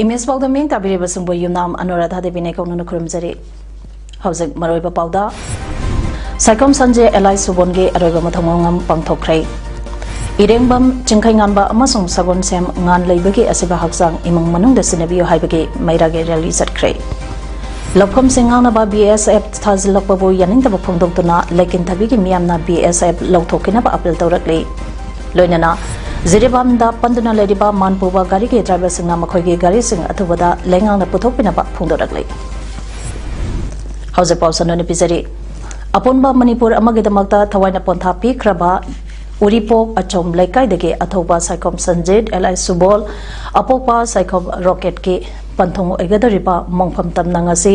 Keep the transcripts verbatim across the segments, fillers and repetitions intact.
Image ꯄꯥꯎꯗꯝ ꯃꯤꯡ ꯇꯥꯕꯤꯔꯤꯕꯁꯤꯡꯕꯨ ꯌꯨꯝꯅꯥꯝ ꯑꯅꯨꯔꯥꯙꯥ ꯗꯦꯕꯤꯅ ꯀꯧꯅꯅ ꯈꯨꯔꯨꯝꯖꯔꯤ꯫ ꯍꯧꯖꯤꯛ ꯃꯔꯨꯑꯣꯏꯕ ꯄꯥꯎꯗ, ꯁꯥꯏꯈꯣꯝ ꯁꯟꯖꯦ ꯑꯦꯂꯥꯏ ꯁꯨꯕꯣꯟꯒꯤ ꯑꯔꯣꯏꯕ ꯃꯊꯧ ꯃꯉꯝ ꯄꯥꯡꯊꯣꯛꯈ꯭ꯔꯦ꯫ ꯏꯔꯦꯡꯕꯝ, ꯆꯤꯡꯈꯩꯉꯥꯟꯕ ꯑꯃꯁꯨꯡ ꯁꯒꯣꯜꯁꯦꯝ ꯉꯥꯟ ꯂꯩꯕꯒꯤ ꯑꯁꯤꯕ ꯍꯛꯆꯥꯡ ꯏꯃꯨꯡ ꯃꯅꯨꯡꯗ ꯁꯤꯟꯅꯕꯤꯌꯨ ꯍꯥꯏꯕꯒꯤ ꯃꯩꯔꯥꯒꯤ ꯔꯦꯂꯤ ꯆꯠꯈ꯭ꯔꯦ꯫ ꯂꯧꯐꯝꯁꯤꯡ ꯉꯥꯡꯅꯕ ꯕꯤ ꯑꯦꯁ ꯑꯦꯐ ꯊꯥꯖꯤꯜꯂꯛꯄꯕꯨ ꯌꯥꯅꯤꯡꯗꯕ ꯐꯣꯡꯗꯣꯛꯇꯨꯅ ꯂꯩꯀꯤꯟꯊꯕꯤꯒꯤ ꯃꯤꯌꯥꯝꯅ ꯕꯤ ꯑꯦꯁ ꯑꯦꯐ ꯂꯧꯊꯣꯛꯈꯤꯅꯕ ꯑꯄꯤꯜ ꯇꯧꯔꯛꯂꯤ꯫ ꯂꯣꯏꯅꯅ ꯖꯤꯔꯤꯕꯥꯝꯗ ꯄꯟꯗꯨꯅ ꯂꯩꯔꯤꯕ ꯃꯥꯟ ꯄꯨꯕ ꯒꯥꯔꯤꯒꯤ ꯗ꯭ꯔꯥꯏꯚꯔꯁꯤꯡꯅ ꯃꯈꯣꯏꯒꯤ ꯒꯥꯔꯤꯁꯤꯡ ꯑꯊꯨꯕꯗ ꯂꯩꯉꯥꯛꯅ ꯄꯨꯊꯣꯛꯄꯤꯅꯕ ꯐꯣꯡꯗꯣꯔꯛꯂꯤ꯫ ꯍꯧꯖꯤꯛ ꯄꯥꯎ ꯁꯟꯗꯣꯛꯅ ꯄꯤꯖꯔꯤ꯫ ꯑꯄꯨꯟꯕ ꯃꯅꯤꯄꯨꯔ ꯑꯃꯒꯤꯗꯃꯛꯇ ꯊꯋꯥꯏꯅ ꯄꯣꯟꯊꯥ ꯄꯤꯈ꯭ꯔꯕ ꯎꯔꯤꯄꯣꯛ ꯑꯆꯣꯝ ꯂꯩꯀꯥꯏꯗꯒꯤ ꯑꯊꯧꯕ ꯁꯥꯏꯈꯣꯝ ꯁꯟꯖꯤꯠ ꯑꯦꯂꯥꯏ ꯁꯨꯕꯣꯜ, ꯑꯄꯣꯛꯄ ꯁꯥꯏꯈꯣꯝ ꯔꯣꯀꯦꯠꯀꯤ ꯄꯟꯊꯨꯡ ꯑꯣꯏꯒꯗꯧꯔꯤꯕ ꯃꯣꯡꯐꯝ ꯇꯝꯅ ꯉꯁꯤ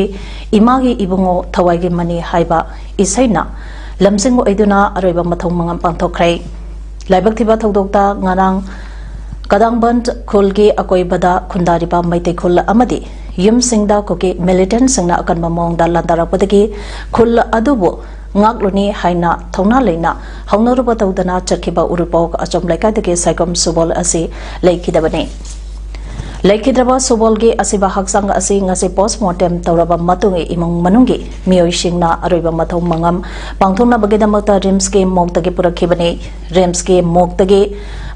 ꯏꯃꯥꯒꯤ ꯏꯕꯨꯡꯉꯣ ꯊꯋꯥꯏꯒꯤ ꯃꯅꯤ ꯍꯥꯏꯕ ꯏꯁꯩꯅ ꯂꯝꯖꯤꯡ ꯑꯣꯏꯗꯨꯅ ꯑꯔꯣꯏꯕ ꯃꯊꯧ ꯃꯉꯝ ꯄꯥꯡꯊꯣꯛꯈ꯭ꯔꯦ꯫ ꯂꯥꯏꯕꯛ ꯊꯤꯕ ꯊꯧꯗꯣꯛꯇ ꯉꯔꯥꯡ ꯀꯗꯥꯡꯕꯟ ꯈꯨꯜꯒꯤ ꯑꯀꯣꯏꯕꯗ ꯈꯨꯟꯗꯥꯔꯤꯕ ꯃꯩꯇꯩ ꯈꯨꯜ ꯑꯃꯗꯤ ꯌꯨꯝꯁꯤꯡꯗ ꯀꯨꯀꯤ ꯃꯤꯂꯤꯇꯦꯟꯠꯁꯤꯡꯅ ꯑꯀꯟꯕ ꯃꯑꯣꯡꯗ ꯂꯥꯟꯗꯥꯔꯛꯄꯗꯒꯤ ꯈꯨꯜ ꯑꯗꯨꯕꯨ ꯉꯥꯛꯂꯨꯅꯤ ꯍꯥꯏꯅ ꯊꯧꯅꯥ ꯂꯩꯅ ꯍꯧꯅꯔꯨꯕ ꯇꯧꯗꯅ ꯆꯠꯈꯤꯕ ꯎꯔꯤꯄꯣꯛ ꯑꯆꯣꯝ ꯂꯩꯀꯥꯏꯗꯒꯤ ꯁꯥꯏꯈꯣꯝ ꯁꯨꯕꯣꯜ ꯑꯁꯤ ꯂꯩꯈꯤꯗꯕꯅꯤ꯫ ꯂꯩꯈꯤꯗ꯭ꯔꯕ ꯁꯨꯕꯣꯜꯒꯤ ꯑꯁꯤꯕ ꯍꯛꯆꯥꯡ ꯑꯁꯤ ꯉꯁꯤ ꯄꯣꯁꯃꯣꯔꯇꯦꯝ ꯇꯧꯔꯕ ꯃꯇꯨꯡ ꯏꯃꯨꯡ ꯃꯅꯨꯡꯒꯤ ꯃꯤꯑꯣꯏꯁꯤꯡꯅ ꯑꯔꯣꯏꯕ ꯃꯊꯧ ꯃꯉꯝ ꯄꯥꯡꯊꯣꯛꯅꯕꯒꯤꯗꯃꯛꯇ ꯔꯤꯝꯁꯀꯤ ꯃꯣꯛꯇꯒꯤ ꯄꯨꯔꯛꯈꯤꯕꯅꯤ꯫ ꯔꯤꯝꯁꯀꯤ ꯃꯣꯛꯇꯒꯤ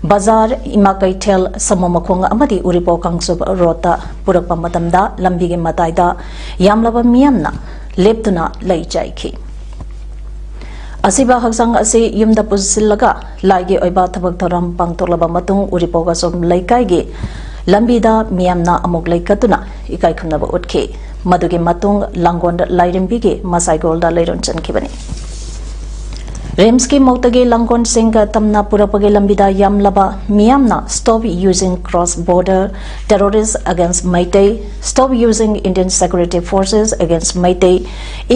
ꯕꯖꯥꯔ ꯏꯃꯥ ꯀꯩꯊꯦꯜ, ꯁꯃꯨ ꯃꯈꯣꯡ ꯑꯃꯗꯤ ꯎꯔꯤꯄꯣꯛ ꯀꯥꯡꯆꯨꯞ ꯔꯣꯗꯇ ꯄꯨꯔꯛꯄ ꯃꯇꯝꯗ ꯂꯝꯕꯤꯒꯤ ꯃꯇꯥꯏꯗ ꯌꯥꯝꯂꯕ ꯃꯤꯌꯥꯝꯅ ꯂꯦꯞꯇꯨꯅ ꯂꯩ ꯆꯥꯏꯈꯤ꯫ ꯑꯁꯤꯕ ꯍꯛꯆꯥꯡ ꯑꯁꯤ ꯌꯨꯝꯗ ꯄꯨꯁꯤꯜꯂꯒ ꯂꯥꯏꯒꯤ ꯑꯣꯏꯕ ꯊꯕꯛ ꯊꯧꯔꯝ ꯄꯥꯡꯊꯣꯛꯂꯕ ꯃꯇꯨꯡ ꯎꯔꯤꯄꯣꯛ ꯑꯆꯣꯝ ꯂꯩꯀꯥꯏꯒꯤ ꯂꯝꯕꯤꯗ ꯃꯤꯌꯥꯝꯅ ꯑꯃꯨꯛ ꯂꯩꯀꯠꯇꯨꯅ ꯏꯀꯥꯏ ꯈꯨꯝꯅꯕ ꯎꯠꯈꯤ꯫ ꯃꯗꯨꯒꯤ ꯃꯇꯨꯡ ꯂꯥꯡꯒꯣꯜ ꯂꯥꯏꯔꯦꯝꯕꯤꯒꯤ ꯃꯁꯥꯏꯒꯣꯜꯗ ꯂꯩꯔꯣꯟ ꯆꯟꯈꯤꯕꯅꯤ꯫ ꯔꯤꯝꯁꯀꯤ ꯃꯧꯇꯒꯤ ꯂꯥꯡꯒꯣꯜꯁꯤꯡꯒ ꯇꯝꯅ ꯄꯨꯔꯛꯄꯒꯤ ꯂꯝꯕꯤꯗ ꯌꯥꯝꯂꯕ ꯃꯤꯌꯥꯝꯅ "Stop using cross border terrorists against Meitei, stop using Indian security forces against Meitei"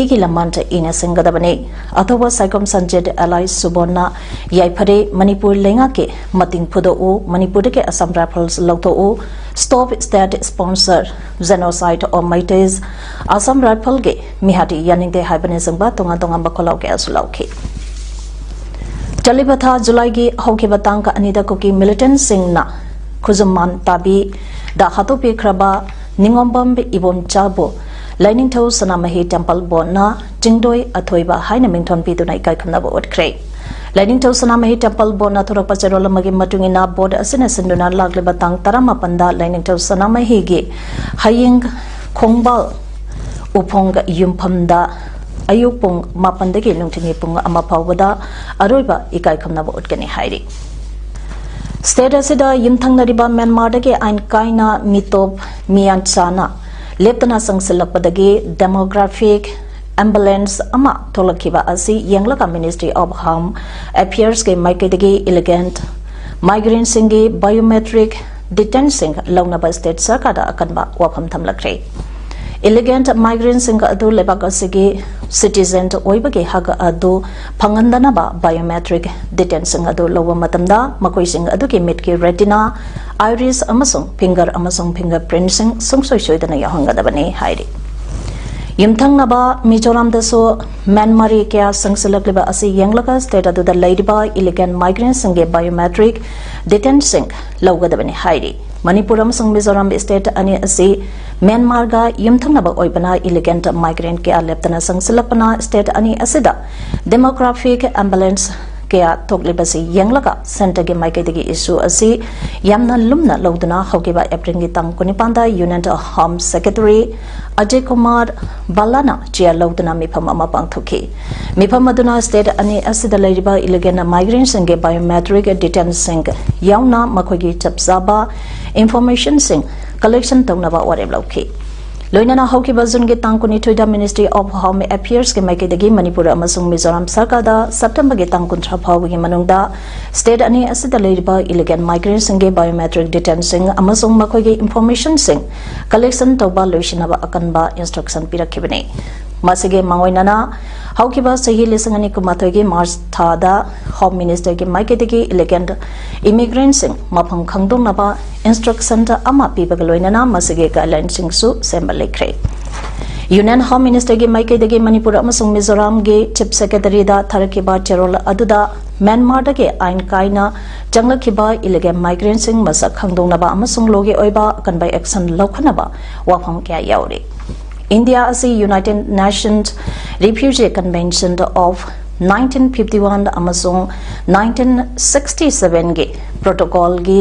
ꯏꯒꯤ ꯂꯃꯟ ꯏꯅ ꯁꯤꯡꯒꯗꯕꯅꯤ꯫ ꯑꯊꯧꯕ ꯁꯥꯏꯈꯣꯝ ꯁꯟꯖꯤꯠ ꯑꯦꯂꯥꯏ ꯁꯨꯕꯣꯟꯅ ꯌꯥꯏꯐꯔꯦ꯫ ꯃꯅꯤꯄꯨꯔ ꯂꯩꯉꯥꯛꯀꯤ ꯃꯇꯤꯡ ꯐꯨꯗꯣꯛꯎ, ꯃꯅꯤꯄꯨꯔꯗꯒꯤ Assam Rifles ꯂꯧꯊꯣꯛꯎ, "Stop state sponsor genocide of Meiteis", Assam Rifle ꯒꯤ ꯃꯤꯍꯥꯠ ꯌꯥꯅꯤꯡꯗꯦ ꯍꯥꯏꯕꯅꯆꯤꯡꯕ ꯇꯣꯉꯥꯟ ꯇꯣꯉꯥꯟꯕ ꯈꯣꯜꯂꯥꯎ ꯀꯌꯥꯁꯨ ꯂꯥꯎꯈꯤ꯫ ꯆꯠꯂꯤꯕ ꯊꯥ ꯖꯨꯂꯥꯏꯒꯤ ꯍꯧꯈꯤꯕ ꯇꯥꯡ ꯑꯅꯤꯗ ꯀꯨꯀꯤ ꯃꯤꯂꯤꯇꯦꯟꯠꯁꯤꯡꯅ ꯈꯨꯖꯨꯃꯥꯟ ꯇꯥꯕꯤꯗ ꯍꯥꯠꯇꯣꯛꯄꯤꯈ꯭ꯔꯕ ꯅꯤꯉꯣꯝꯕꯝ ꯏꯕꯣꯝꯆꯥꯕꯨ ꯂꯥꯏꯅꯤꯡꯊꯧ ꯁꯅꯥꯃꯍꯤ ꯇꯦꯝꯄꯜ ꯕꯣꯔꯗꯅ ꯆꯤꯡꯗꯣꯏ ꯑꯊꯣꯏꯕ ꯍꯥꯏꯅ ꯃꯤꯡꯊꯣꯟ ꯄꯤꯗꯨꯅ ꯏꯀꯥꯏ ꯈꯨꯝꯅꯕ ꯎꯠꯈ꯭ꯔꯦ꯫ ꯂꯥꯏꯅꯤꯡꯊꯧ ꯁꯅꯥꯃꯍꯤ ꯇꯦꯝꯄꯜ ꯕꯣꯔꯗꯅ ꯊꯣꯔꯛꯄ ꯆꯦꯔꯣꯜ ꯑꯃꯒꯤ ꯃꯇꯨꯡ ꯏꯟꯅ, ꯕꯣꯔꯗ ꯑꯁꯤꯅ ꯁꯤꯟꯗꯨꯅ ꯂꯥꯛꯂꯤꯕ ꯇꯥꯡ ꯇꯔꯥꯃꯥꯄꯟꯗ ꯂꯥꯏꯅꯤꯡꯊꯧ ꯁꯅꯥꯃꯍꯤꯒꯤ ꯍꯌꯦꯡ ꯈꯣꯡꯕꯥꯜ ꯎꯐꯣꯡ ꯌꯨꯝꯐꯝꯗ ꯑꯌꯨꯛ ꯄꯨꯡ ꯃꯥꯄꯟꯗꯒꯤ ꯅꯨꯡꯊꯤꯜꯒꯤ ꯄꯨꯡ ꯑꯃ ꯐꯥꯎꯕꯗ ꯑꯔꯣꯏꯕ ꯏꯀꯥꯏ ꯈꯨꯝꯅꯕ ꯎꯠꯀꯅꯤ ꯍꯥꯏꯔꯤ꯫ ꯁ꯭ꯇꯦꯠ ꯑꯁꯤꯗ ꯌꯨꯝꯊꯪꯅꯔꯤꯕ ꯃ꯭ꯌꯥꯟꯃꯥꯔꯗꯒꯤ ꯑꯥꯏꯟ ꯀꯥꯏꯅ ꯃꯤꯇꯣꯞ ꯃꯤꯌꯥꯟꯆꯥꯅ ꯂꯦꯞꯇꯅ ꯆꯪꯁꯤꯜꯂꯛꯄꯗꯒꯤ demographic imbalance ꯑꯃ ꯊꯣꯛꯂꯛꯈꯤꯕ ꯑꯁꯤ ꯌꯦꯡꯂꯒ Ministry of Home Affairs ꯀꯤ ꯃꯥꯏꯀꯩꯗꯒꯤ illegal migrant ꯁꯤꯡꯒꯤ biometric details ꯁꯤꯡ ꯂꯧꯅꯕ ꯁ꯭ꯇꯦꯠ ꯁꯔꯀꯥꯔꯗ ꯑꯀꯟꯕ ꯋꯥꯐꯝ ꯊꯝꯂꯛꯈ꯭ꯔꯦ꯫ Illegal migrant ꯁꯤꯡ ꯑꯗꯨ ꯂꯩꯕꯥꯛ ꯑꯁꯤꯒꯤ citizen ꯑꯣꯏꯕꯒꯤ ꯍꯛ ꯑꯗꯨ ꯐꯪꯍꯟꯗꯅꯕ biometric details ꯁꯤꯡ ꯑꯗꯨ ꯂꯧꯕ ꯃꯇꯝꯗ ꯃꯈꯣꯏꯁꯤꯡ ꯑꯗꯨꯒꯤ ꯃꯤꯠꯀꯤ retina, iris ꯑꯃꯁꯨꯡ finger ꯑꯃꯁꯨꯡ fingerprint ꯁꯤꯡ ꯁꯨꯡꯁꯣꯏ ꯁꯣꯏꯗꯅ ꯌꯥꯎꯍꯟꯒꯗꯕꯅꯤ ꯍꯥꯏꯔꯤ꯫ ꯌꯨꯝꯊꯪꯅꯕ ꯃꯤꯖꯣꯔꯥꯝꯗꯁꯨ ꯃ꯭ꯌꯥꯟꯃꯥꯔꯤ ꯀꯌꯥ ꯆꯪꯁꯤꯜꯂꯛꯂꯤꯕ ꯑꯁꯤ ꯌꯦꯡꯂꯒ ꯁ꯭ꯇꯦꯠ ꯑꯗꯨꯗ ꯂꯩꯔꯤꯕ illegal migrant ꯁꯤꯡꯒꯤ biometric details ꯁꯤꯡ ꯂꯧꯒꯗꯕꯅꯤ ꯍꯥꯏꯔꯤ꯫ ꯃꯅꯤꯄꯨꯔ ꯑꯃꯁꯨꯡ ꯃꯤꯖꯣꯔꯥꯝ ꯁ꯭ꯇꯦꯠ ꯑꯅꯤ ꯑꯁꯤ ꯃ꯭ꯌꯥꯟꯃꯥꯔꯒ ꯌꯨꯝꯊꯪꯅꯕ ꯑꯣꯏꯕꯅ illegal migrant ꯀꯌꯥ ꯂꯦꯞꯇꯅ ꯆꯪꯁꯤꯜꯂꯛꯄꯅ ꯁ꯭ꯇꯦꯠ ꯑꯅꯤ ꯑꯁꯤꯗ demographic imbalance ꯀꯌꯥ ꯊꯣꯛꯂꯤꯕꯁꯤ ꯌꯦꯡꯂꯒ ꯁꯦꯟꯇꯔꯒꯤ ꯃꯥꯏꯀꯩꯗꯒꯤ issue ꯑꯁꯤ ꯌꯥꯝꯅ ꯂꯨꯝꯅ ꯂꯧꯗꯨꯅ ꯍꯧꯈꯤꯕ ꯑꯦꯄ꯭ꯔꯤꯜꯒꯤ ꯇꯥꯡ ꯀꯨꯟꯅꯤꯄꯥꯟꯗ Union Home Secretary Ajay Kumar ꯕꯂꯥꯅ chair ꯂꯧꯗꯨꯅ ꯃꯤꯐꯝ ꯑꯃ ꯄꯥꯡꯊꯣꯛꯈꯤ꯫ ꯃꯤꯐꯝ ꯑꯗꯨꯅ ꯁ꯭ꯇꯦꯠ ꯑꯅꯤ ꯑꯁꯤꯗ ꯂꯩꯔꯤꯕ illegal migrant ꯁꯤꯡꯒꯤ biometric details ꯁꯤꯡ ꯌꯥꯎꯅ ꯃꯈꯣꯏꯒꯤ ꯆꯞ ꯆꯥꯕ information ꯁꯤꯡ collection ꯇꯧꯅꯕ ꯋꯥꯔꯦꯞ ꯂꯧꯈꯤ꯫ ꯂꯣꯏꯅꯅ ꯍꯧꯈꯤꯕ ꯖꯨꯟꯒꯤ ꯇꯥꯡ ꯀꯨꯟꯅꯤꯊꯣꯏꯗ Ministry of Home Affairs ꯀꯤ ꯃꯥꯏꯀꯩꯗꯒꯤ ꯃꯅꯤꯄꯨꯔ ꯑꯃꯁꯨꯡ ꯃꯤꯖꯣꯔꯥꯝ ꯁꯔꯀꯥꯔꯗ ꯁꯦꯞꯇꯦꯝꯕꯔꯒꯤ ꯇꯥꯡ ꯀꯨꯟꯊ꯭ꯔꯥ ꯐꯥꯎꯕꯒꯤ ꯃꯅꯨꯡꯗ state ꯑꯅꯤ ꯑꯁꯤꯗ ꯂꯩꯔꯤꯕ illegal migrant ꯁꯤꯡꯒꯤ biometric details ꯁꯤꯡ ꯑꯃꯁꯨꯡ ꯃꯈꯣꯏꯒꯤ information ꯁꯤꯡ collection ꯇꯧꯕ ꯂꯣꯏꯁꯤꯟꯅꯕ ꯑꯀꯟꯕ instruction ꯄꯤꯔꯛꯈꯤꯕꯅꯤ꯫ ꯃꯁꯤꯒꯤ ꯃꯥꯡꯑꯣꯏꯅꯅ ꯍꯧꯈꯤꯕ ꯆꯍꯤ ꯂꯤꯁꯤꯡ ꯑꯅꯤ ꯀꯨꯟꯃꯥꯊꯣꯏꯒꯤ March ꯊꯥꯗ Home Minister ꯒꯤ ꯃꯥꯏꯀꯩꯗꯒꯤ illegal immigrant ꯁꯤꯡ ꯃꯐꯝ ꯈꯪꯗꯣꯛꯅꯕ instruction ꯑꯃ ꯄꯤꯕꯒ ꯂꯣꯏꯅꯅ ꯃꯁꯤꯒꯤ guideline ꯁꯤꯡꯁꯨ ꯁꯦꯝꯕ ꯂꯩꯈ꯭ꯔꯦ꯫ Union Home Minister ꯒꯤ ꯃꯥꯏꯀꯩꯗꯒꯤ ꯃꯅꯤꯄꯨꯔ ꯑꯃꯁꯨꯡ ꯃꯤꯖꯣꯔꯥꯝꯒꯤ Chief Secretary ꯗ ꯊꯥꯔꯛꯈꯤꯕ ꯆꯦꯔꯣꯜ ꯑꯗꯨꯗ ꯃ꯭ꯌꯥꯟꯃꯥꯔꯗꯒꯤ ꯑꯥꯏꯟ ꯀꯥꯏꯅ ꯆꯪꯂꯛꯈꯤꯕ illegal migrant ꯁꯤꯡ ꯃꯁꯛ ꯈꯪꯗꯣꯛꯅꯕ ꯑꯃꯁꯨꯡ ꯂꯣꯒꯤ ꯑꯣꯏꯕ ꯑꯀꯟꯕ action ꯂꯧꯈꯠꯅꯕ ꯋꯥꯐꯝ ꯀꯌꯥ ꯌꯥꯎꯔꯤ꯫ ꯏꯟꯗꯤꯌꯥ ꯑꯁꯤ United Nations Refugee Convention of nineteen fifty one ꯑꯃꯁꯨꯡ nineteen sixty seven ꯒꯤ protocol ꯒꯤ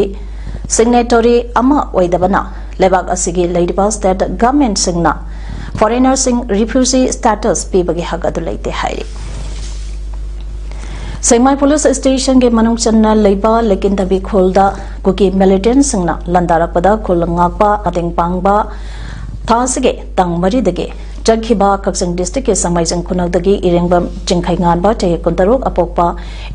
signatory ꯑꯃ ꯑꯣꯏꯗꯕꯅ, ꯂꯩꯕꯥꯛ ꯑꯁꯤꯒꯤ ꯂꯩꯔꯤꯕ state government ꯁꯤꯡꯅ foreigner ꯁꯤꯡ refugee status ꯄꯤꯕꯒꯤ ꯍꯛ ꯑꯗꯨ ꯂꯩꯇꯦ ꯍꯥꯏꯔꯤ꯫ ꯁꯦꯡꯃꯥꯏ police station ꯒꯤ ꯃꯅꯨꯡ ꯆꯟꯅ ꯂꯩꯕ ꯂꯩꯀꯤꯟꯊꯕꯤ ꯈꯨꯜꯗ ꯀꯨꯀꯤ militant ꯁꯤꯡꯅ ꯂꯥꯟꯗꯥꯔꯛꯄꯗ ꯈꯨꯜ ꯉꯥꯛꯄ ꯃꯇꯦꯡ ꯄꯥꯡꯕ ꯊꯥ ꯑꯁꯤꯒꯤ ꯇꯥꯡ ꯃꯔꯤꯗꯒꯤ ꯆꯠꯈꯤꯕ ꯀꯛꯆꯤꯡ district ꯀꯤ ꯁꯦꯡꯃꯥꯏꯖꯤꯡ ꯈꯨꯅꯧꯗꯒꯤ ꯏꯔꯦꯡꯕꯝ ꯆꯤꯡꯈꯩꯉꯥꯟꯕ ꯆꯍꯤ ꯀꯨꯟꯇꯔꯨꯛ ꯑꯄꯣꯛꯄ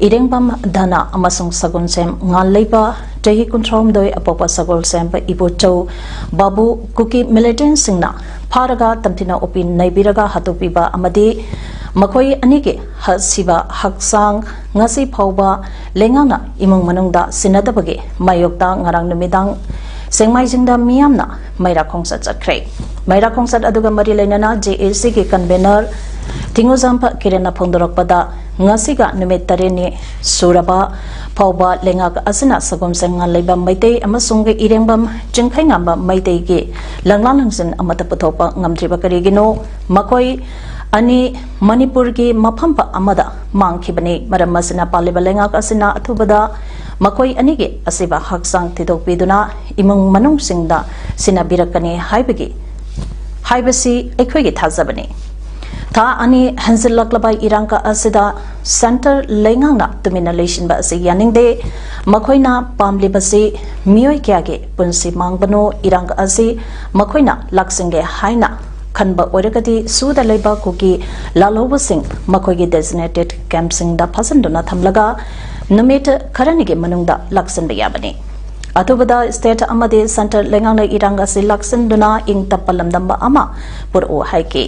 ꯏꯔꯦꯡꯕꯝ ꯙꯅ ꯑꯃꯁꯨꯡ ꯁꯒꯣꯜꯁꯦꯝ ꯉꯥꯟꯂꯩꯕ ꯆꯍꯤ ꯀꯨꯟꯊ꯭ꯔꯥꯍꯨꯝꯗꯣꯏ ꯑꯄꯣꯛꯄ ꯁꯒꯣꯜꯁꯦꯝ ꯏꯕꯣꯆꯧ ꯕꯥꯕꯨ ꯀꯨꯀꯤ militant ꯁꯤꯡꯅ ꯐꯥꯔꯒ ꯇꯝꯊꯤꯅ ꯎꯞꯄꯤ ꯅꯩꯕꯤꯔꯒ ꯍꯥꯠꯇꯣꯛꯄꯤꯕ ꯑꯃꯗꯤ ꯃꯈꯣꯏ ꯑꯅꯤꯒꯤ ꯍ-, ꯁꯤꯕ ꯍꯛꯆꯥꯡ ꯉꯁꯤ ꯐꯥꯎꯕ ꯂꯩꯉꯥꯛꯅ ꯏꯃꯨꯡ ꯃꯅꯨꯡꯗ ꯁꯤꯟꯅꯗꯕꯒꯤ ꯃꯥꯌꯣꯛꯇ ꯉꯔꯥꯡ ꯅꯨꯃꯤꯗꯥꯡ ꯁꯦꯡꯃꯥꯏꯖꯤꯡꯗ ꯃꯤꯌꯥꯝꯅ ꯃꯩꯔꯥ ꯈꯣꯡꯆꯠ ꯆꯠꯈ꯭ꯔꯦ꯫ ꯃꯩꯔꯥ ꯈꯣꯡꯆꯠ ꯑꯗꯨꯒ ꯃꯔꯤ ꯂꯩꯅꯅ J A C ꯒꯤ convener ꯊꯤꯡꯉꯨꯖꯝ ꯀꯤꯔꯟꯅ ꯐꯣꯡꯗꯣꯔꯛꯄꯗ, ꯉꯁꯤꯒ ꯅꯨꯃꯤꯠ ꯇꯔꯦꯠꯅꯤ ꯁꯨꯔꯕ ꯐꯥꯎꯕ ꯂꯩꯉꯥꯛ ꯑꯁꯤꯅ ꯁꯒꯣꯜꯁꯦꯝ ꯉꯥꯟꯂꯩꯕ ꯃꯩꯇꯩ ꯑꯃꯁꯨꯡ ꯏꯔꯦꯡꯕꯝ ꯆꯤꯡꯈꯩꯉꯥꯟꯕ ꯃꯩꯇꯩꯒꯤ ꯂꯪꯂꯥ ꯂꯪꯁꯤꯟ ꯑꯃꯠꯇ ꯄꯨꯊꯣꯛꯄ ꯉꯝꯗ꯭ꯔꯤꯕ ꯀꯔꯤꯒꯤꯅꯣ? ꯃꯈꯣꯏ ꯑꯅꯤ ꯃꯅꯤꯄꯨꯔꯒꯤ ꯃꯐꯝ ꯑꯃꯗ ꯃꯥꯡꯈꯤꯕꯅꯤ꯫ ꯃꯔꯝ ꯑꯁꯤꯅ ꯄꯥꯜꯂꯤꯕ ꯂꯩꯉꯥꯛ ꯑꯁꯤꯅ ꯑꯊꯨꯕꯗ ꯃꯈꯣꯏ ꯑꯅꯤꯒꯤ ꯑꯁꯤꯕ ꯍꯛꯆꯥꯡ ꯊꯤꯗꯣꯛꯄꯤꯗꯨꯅ ꯏꯃꯨꯡ ꯃꯅꯨꯡꯁꯤꯡꯗ ꯁꯤꯟꯅꯕꯤꯔꯛꯀꯅꯤ ꯍꯥꯏꯕꯒꯤ, ꯍꯥꯏꯕꯁꯤ ꯑꯩꯈꯣꯏꯒꯤ ꯊꯥꯖꯕꯅꯤ꯫ ꯊꯥ ꯑꯅꯤ ꯍꯦꯟꯖꯤꯜꯂꯛꯂꯕ ꯏꯔꯥꯡ ꯑꯁꯤꯗ ꯁꯦꯟꯇꯔ ꯂꯩꯉꯥꯛꯅ ꯇꯨꯃꯤꯟꯅ ꯂꯩꯁꯤꯟꯕ ꯑꯁꯤ ꯌꯥꯅꯤꯡꯗꯦ꯫ ꯃꯈꯣꯏꯅ ꯄꯥꯝꯂꯤꯕꯁꯤ ꯃꯤꯑꯣꯏ ꯀꯌꯥꯒꯤ ꯄꯨꯟꯁꯤ ꯃꯥꯡꯕꯅꯣ? ꯏꯔꯥꯡ ꯑꯁꯤ ꯃꯈꯣꯏꯅ ꯂꯥꯛꯁꯤꯟꯒꯦ ꯍꯥꯏꯅ ꯈꯟꯕ ꯑꯣꯏꯔꯒꯗꯤ, ꯁꯨꯗ ꯂꯩꯕ ꯀꯨꯀꯤ ꯂꯥꯜꯍꯧꯕꯁꯤꯡ ꯃꯈꯣꯏꯒꯤ designated campꯁꯤꯡꯗ ꯐꯥꯖꯤꯟꯗꯨꯅ ꯊꯝꯂꯒ ꯅꯨꯃꯤꯠ ꯈꯔꯅꯤꯒꯤ ꯃꯅꯨꯡꯗ ꯂꯥꯛꯁꯤꯟꯕ ꯌꯥꯕꯅꯤ꯫ ꯑꯊꯨꯕꯗ state ꯑꯃꯗꯤ ꯁꯦꯟꯇꯔ ꯂꯩꯉꯥꯛꯅ ꯏꯔꯥꯡ ꯑꯁꯤ ꯂꯥꯛꯁꯤꯟꯗꯨꯅ ꯏꯪ ꯇꯞꯄ ꯂꯝꯗꯝꯕ ꯑꯃ ꯄꯨꯔꯛꯎ ꯍꯥꯏꯈꯤ꯫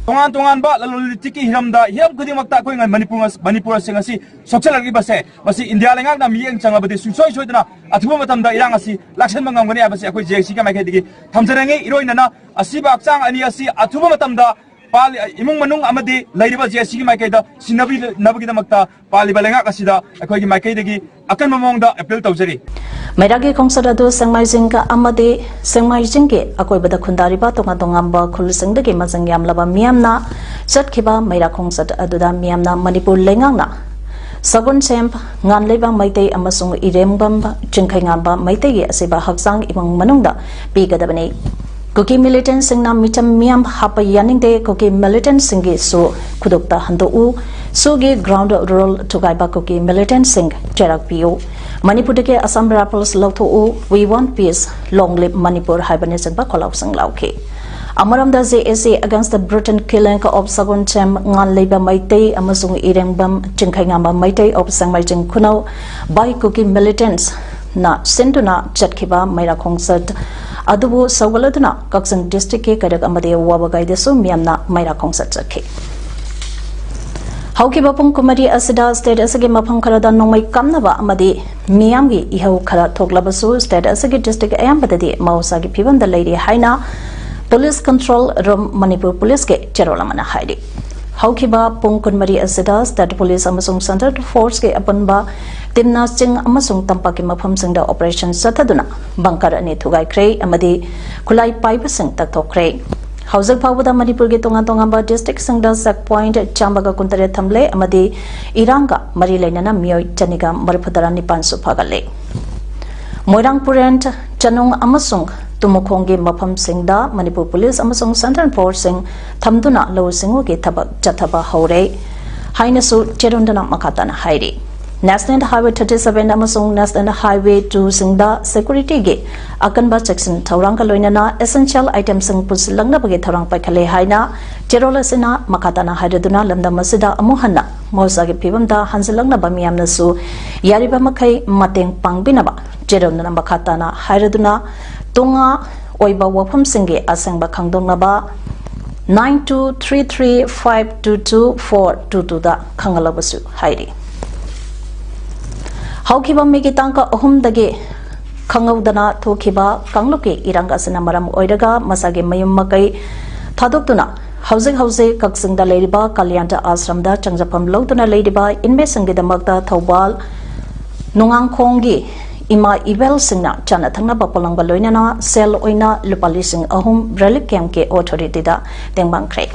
ꯇꯣꯉꯥꯟ ꯇꯣꯉꯥꯟꯕ ꯂꯂꯣꯟ ꯏꯇꯤꯛꯀꯤ ꯍꯤꯔꯝꯗ ꯍꯤꯔꯝ ꯈꯨꯗꯤꯡꯃꯛꯇ ꯑꯩꯈꯣꯏ ꯃꯅꯤꯄꯨꯔ ꯃꯅꯤꯄꯨꯔꯁꯤꯡ ꯑꯁꯤ ꯁꯣꯛꯆꯜꯂꯛꯂꯤꯕꯁꯦ, ꯃꯁꯤ ꯏꯟꯗꯤꯌꯥ ꯂꯩꯉꯥꯛꯅ ꯃꯤꯠꯌꯦꯡ ꯆꯪꯉꯕꯗꯤ ꯁꯨꯡꯁꯣꯏ ꯁꯣꯏꯗꯅ ꯑꯊꯨꯕ ꯃꯇꯝꯗ ꯏꯔꯥꯡ ꯑꯁꯤ ꯂꯥꯛꯁꯤꯟꯕ ꯉꯝꯒꯅꯤ ꯍꯥꯏꯕꯁꯤ ꯑꯩꯈꯣꯏ ꯖꯦ ꯑꯦ ꯁꯤꯒꯤ ꯃꯥꯏꯀꯩꯗꯒꯤ ꯊꯝꯖꯅꯤꯡꯉꯤ꯫ ꯏꯔꯣꯏꯅꯅ ꯑꯁꯤꯕ ꯍꯛꯆꯥꯡ ꯑꯅꯤ ꯑꯁꯤ ꯑꯊꯨꯕ ꯃꯇꯝꯗ ꯄꯥꯜꯂꯤ-, ꯏꯃꯨꯡ ꯃꯅꯨꯡ ꯑꯃꯗꯤ ꯂꯩꯔꯤꯕ ꯖꯦ ꯑꯦ ꯁꯤꯒꯤ ꯃꯥꯏꯀꯩꯗ ꯁꯤꯟꯅꯕꯤꯅꯕꯒꯤꯗꯃꯛꯇ ꯄꯥꯜꯂꯤꯕ ꯂꯩꯉꯥꯛ ꯑꯁꯤꯗ ꯑꯩꯈꯣꯏꯒꯤ ꯃꯥꯏꯀꯩꯗꯒꯤ ꯑꯀꯟꯕ ꯃꯑꯣꯡꯗ ꯑꯦꯄꯤꯜ ꯇꯧꯖꯔꯤ꯫ ꯃꯩꯔꯥꯒꯤ ꯈꯣꯡꯆꯠ ꯑꯗꯨ ꯁꯦꯡꯃꯥꯏꯖꯤꯡ ꯑꯃꯗꯤ ꯁꯦꯡꯃꯥꯏꯖꯤꯡꯒꯤ ꯑꯀꯣꯏꯕꯗ ꯈꯨꯟꯗꯥꯔꯤꯕ ꯇꯣꯉꯥꯟ ꯇꯣꯉꯥꯟꯕ ꯈꯨꯜꯁꯤꯡꯗꯒꯤ ꯃꯁꯤꯡ ꯌꯥꯝꯂꯕ ꯃꯤꯌꯥꯝꯅ ꯆꯠꯈꯤꯕ ꯃꯩꯔꯥ ꯈꯣꯡꯆꯠ ꯑꯗꯨꯗ ꯃꯤꯌꯥꯝꯅ ꯃꯅꯤꯄꯨꯔ ꯂꯩꯉꯥꯛꯅ ꯁꯒꯣꯜꯁꯦꯝ, ꯉꯥꯟꯂꯩꯕ ꯃꯩꯇꯩ ꯑꯃꯁꯨꯡ ꯏꯔꯦꯡꯕꯝ ꯆꯤꯡꯈꯩꯉꯥꯟꯕ ꯃꯩꯇꯩꯒꯤ ꯑꯁꯤꯕ ꯍꯛꯆꯥꯡ ꯏꯃꯨꯡ ꯃꯅꯨꯡꯗ ꯄꯤꯒꯗꯕꯅꯤ꯫ ꯀꯨꯀꯤ militantꯁꯤꯡꯅ ꯃꯤꯆꯝ ꯃꯤꯌꯥꯝ ꯍꯥꯞꯄ ꯌꯥꯅꯤꯡꯗꯦ꯫ ꯀꯨꯀꯤ militantꯁꯤꯡꯒꯤ ꯁꯨ ꯈꯨꯗꯣꯛꯇ ꯍꯟꯗꯣꯛꯎ꯫ ꯁꯨꯒꯤ ground rule ꯊꯨꯒꯥꯏꯕ ꯀꯨꯀꯤ militantꯁꯤꯡ ꯆꯩꯔꯥꯛ ꯄꯤꯌꯨ꯫ ꯃꯅꯤꯄꯨꯔꯗꯒꯤ Assam Rifles ꯂꯧꯊꯣꯛꯎ꯫ We want peace, long live Manipur ꯍꯥꯏꯕꯅꯆꯤꯡꯕ ꯈꯣꯜꯂꯥꯎꯁꯤꯡ ꯂꯥꯎꯈꯤ꯫ ꯑꯃꯔꯣꯝꯗ, J A C against the brutal killing of ꯁꯒꯣꯜꯁꯦꯝ, ꯉꯥꯟꯂꯩꯕ ꯃꯩꯇꯩ ꯑꯃꯁꯨꯡ ꯏꯔꯦꯡꯕꯝ Chingkheinganba Meitei of ꯁꯦꯡꯃꯥꯏꯖꯤꯡ ꯈꯨꯅꯧ by Kuki militants ꯅ ꯁꯤꯟꯗꯨꯅ ꯆꯠꯈꯤꯕ ꯃꯩꯔꯥ ꯈꯣꯡꯆꯠ ꯑꯗꯨꯕꯨ ꯁꯧꯒꯠꯂꯗꯨꯅ ꯀꯛꯆꯤꯡ districtꯀꯤ ꯀꯩꯔꯛ ꯑꯃꯗꯤ ꯋꯥꯕꯒꯥꯏꯗꯁꯨ ꯃꯤꯌꯥꯝꯅ ꯃꯩꯔꯥ ꯈꯣꯡꯆꯠ ꯆꯠꯈꯤ꯫ ꯍꯧꯈꯤꯕ ꯄꯨꯡ ꯀꯨꯟꯃꯔꯤ ꯑꯁꯤꯗ state ꯑꯁꯤꯒꯤ ꯃꯐꯝ ꯈꯔꯗ ꯅꯣꯡꯃꯩ ꯀꯥꯞꯅꯕ ꯑꯃꯗꯤ ꯃꯤꯌꯥꯝꯒꯤ ꯏꯍꯧ ꯈꯔ ꯊꯣꯛꯂꯕꯁꯨ, state ꯑꯁꯤꯒꯤ district ꯑꯌꯥꯝꯕꯗꯗꯤ ꯃꯍꯧꯁꯥꯒꯤ ꯐꯤꯕꯝꯗ ꯂꯩꯔꯤ ꯍꯥꯏꯅ Police Control Room ꯃꯅꯤꯄꯨꯔ Policeꯀꯤ ꯆꯦꯔꯣꯜ ꯑꯃꯅ ꯍꯥꯏꯔꯤ꯫ ꯍꯧꯈꯤꯕ ꯄꯨꯡ ꯀꯨꯟꯃꯔꯤ ꯑꯁꯤꯗ state police ꯑꯃꯁꯨꯡ central forceꯀꯤ ꯑꯄꯨꯟꯕ teamꯅ ꯆꯤꯡ ꯑꯃꯁꯨꯡ ꯇꯝꯄꯥꯛꯀꯤ ꯃꯐꯝꯁꯤꯡꯗ operation ꯆꯠꯊꯗꯨꯅ bunker ꯑꯅꯤ ꯊꯨꯒꯥꯏꯈ꯭ꯔꯦ ꯑꯃꯗꯤ ꯈꯨꯠꯂꯥꯏ ꯄꯥꯏꯕꯁꯤꯡ ꯇꯛꯊꯣꯛꯈ꯭ꯔꯦ꯫ ꯍꯧꯖꯤꯛ ꯐꯥꯎꯕꯗ ꯃꯅꯤꯄꯨꯔꯒꯤ ꯇꯣꯉꯥꯟ ꯇꯣꯉꯥꯟꯕ districtꯁꯤꯡꯗ check point ꯆꯥꯝꯃꯒ ꯀꯨꯟꯇꯔꯦꯠ ꯊꯝꯂꯦ ꯑꯃꯗꯤ ꯏꯔꯥꯡꯒ ꯃꯔꯤ ꯂꯩꯅꯅ ꯃꯤꯑꯣꯏ ꯆꯅꯤꯒ ꯃꯔꯤꯐꯨꯇꯔꯥ ꯅꯤꯄꯥꯟꯁꯨ ꯐꯥꯒꯠꯂꯦ꯫ ꯃꯣꯏꯔꯥꯡ ꯄꯨꯔꯦꯟ, ꯆꯅꯨꯡ ꯑꯃꯁꯨꯡ ꯇꯨꯃꯈꯣꯡꯒꯤ ꯃꯐꯝꯁꯤꯡꯗ ꯃꯅꯤꯄꯨꯔ ꯄꯨꯂꯤꯁ ꯑꯃꯁꯨꯡ ꯁꯦꯟꯇ꯭ꯔꯦꯜ ꯐꯣꯔꯁꯁꯤꯡ ꯊꯝꯗꯨꯅ ꯂꯧꯎ ꯁꯤꯡꯎꯒꯤ ꯊꯕꯛ ꯆꯠꯊꯕ ꯍꯧꯔꯦ ꯍꯥꯏꯅꯁꯨ ꯆꯦꯔꯣꯟꯗꯅ ꯃꯈꯥ ꯇꯥꯅ ꯍꯥꯏꯔꯤ꯫ National Highway thirty seven ꯑꯃꯁꯨꯡ National Highway two ꯁꯤꯡꯗ ꯁꯦꯀ꯭ꯌꯨꯔꯤꯇꯤꯒꯤ ꯑꯀꯟꯕ ꯆꯦꯛꯁꯤꯟ ꯊꯧꯔꯥꯡꯒ ꯂꯣꯏꯅꯅ essential item ꯁꯤꯡ ꯄꯨꯁꯤꯜꯂꯛꯅꯕꯒꯤ ꯊꯧꯔꯥꯡ ꯄꯥꯏꯈꯠꯂꯦ ꯍꯥꯏꯅ ꯆꯦꯔꯣꯜ ꯑꯁꯤꯅ ꯃꯈꯥ ꯇꯥꯅ ꯍꯥꯏꯔꯗꯨꯅ ꯂꯝꯗꯝ ꯑꯁꯤꯗ ꯑꯃꯨꯛ ꯍꯟꯅ ꯃꯍꯧꯁꯥꯒꯤ ꯐꯤꯕꯝꯗ ꯍꯟꯖꯤꯜꯂꯛꯅꯕ ꯃꯤꯌꯥꯝꯅꯁꯨ ꯌꯥꯔꯤꯕ ꯃꯈꯩ ꯃꯇꯦꯡ ꯄꯥꯡꯕꯤꯅꯕ ꯆꯦꯔꯣꯜꯗꯅ ꯃꯈꯥ ꯇꯥꯅ ꯍꯥꯏꯔꯗꯨꯅ ꯇꯣꯉꯥ ꯑꯣꯏꯕ ꯋꯥꯐꯝꯁꯤꯡꯒꯤ ꯑꯁꯦꯡꯕ ꯈꯪꯗꯣꯛꯅꯕ nine two three three five two two four two two ꯗ ꯈꯪꯍꯜꯂꯕꯁꯨ ꯍꯥꯏꯔꯤ꯫ ꯍꯧꯈꯤꯕ ꯃꯦꯒꯤ ꯇꯥꯡ ꯑꯍꯨꯝꯗꯒꯤ ꯈꯪꯍꯧꯗꯅ ꯊꯣꯛꯈꯤꯕ ꯀꯥꯡꯂꯨꯞꯀꯤ ꯏꯔꯥꯡ ꯑꯁꯤꯅ ꯃꯔꯝ ꯑꯣꯏꯔꯒ ꯃꯁꯥꯒꯤ ꯃꯌꯨꯝ ꯃꯀꯩ ꯊꯥꯗꯣꯛꯇꯨꯅ ꯍꯧꯖꯤꯛ ꯍꯧꯖꯤꯛ ꯀꯛꯆꯤꯡꯗ ꯂꯩꯔꯤꯕ ꯀꯥꯂꯤꯌꯥꯟꯗ ꯑꯥꯁ꯭ꯔꯝꯗ ꯆꯪꯖꯐꯝ ꯂꯧꯗꯨꯅ ꯂꯩꯔꯤꯕ inmate ꯁꯤꯡꯒꯤꯗꯃꯛꯇ ꯊꯧꯕꯥꯜ ꯅꯣꯡꯉꯥꯡꯈꯣꯡꯒꯤ ꯏꯃꯥ ꯏꯕꯦꯜꯁꯤꯡꯅ ꯆꯥꯅ ꯊꯛꯅꯕ ꯄꯣꯠꯂꯝꯒ ꯂꯣꯏꯅꯅ ꯁꯦꯜ ꯑꯣꯏꯅ ꯂꯨꯄꯥ ꯂꯤꯁꯤꯡ ꯑꯍꯨꯝ relief camp ꯀꯤ authority ꯗ ꯇꯦꯡꯕꯥꯡꯈ꯭ꯔꯦ꯫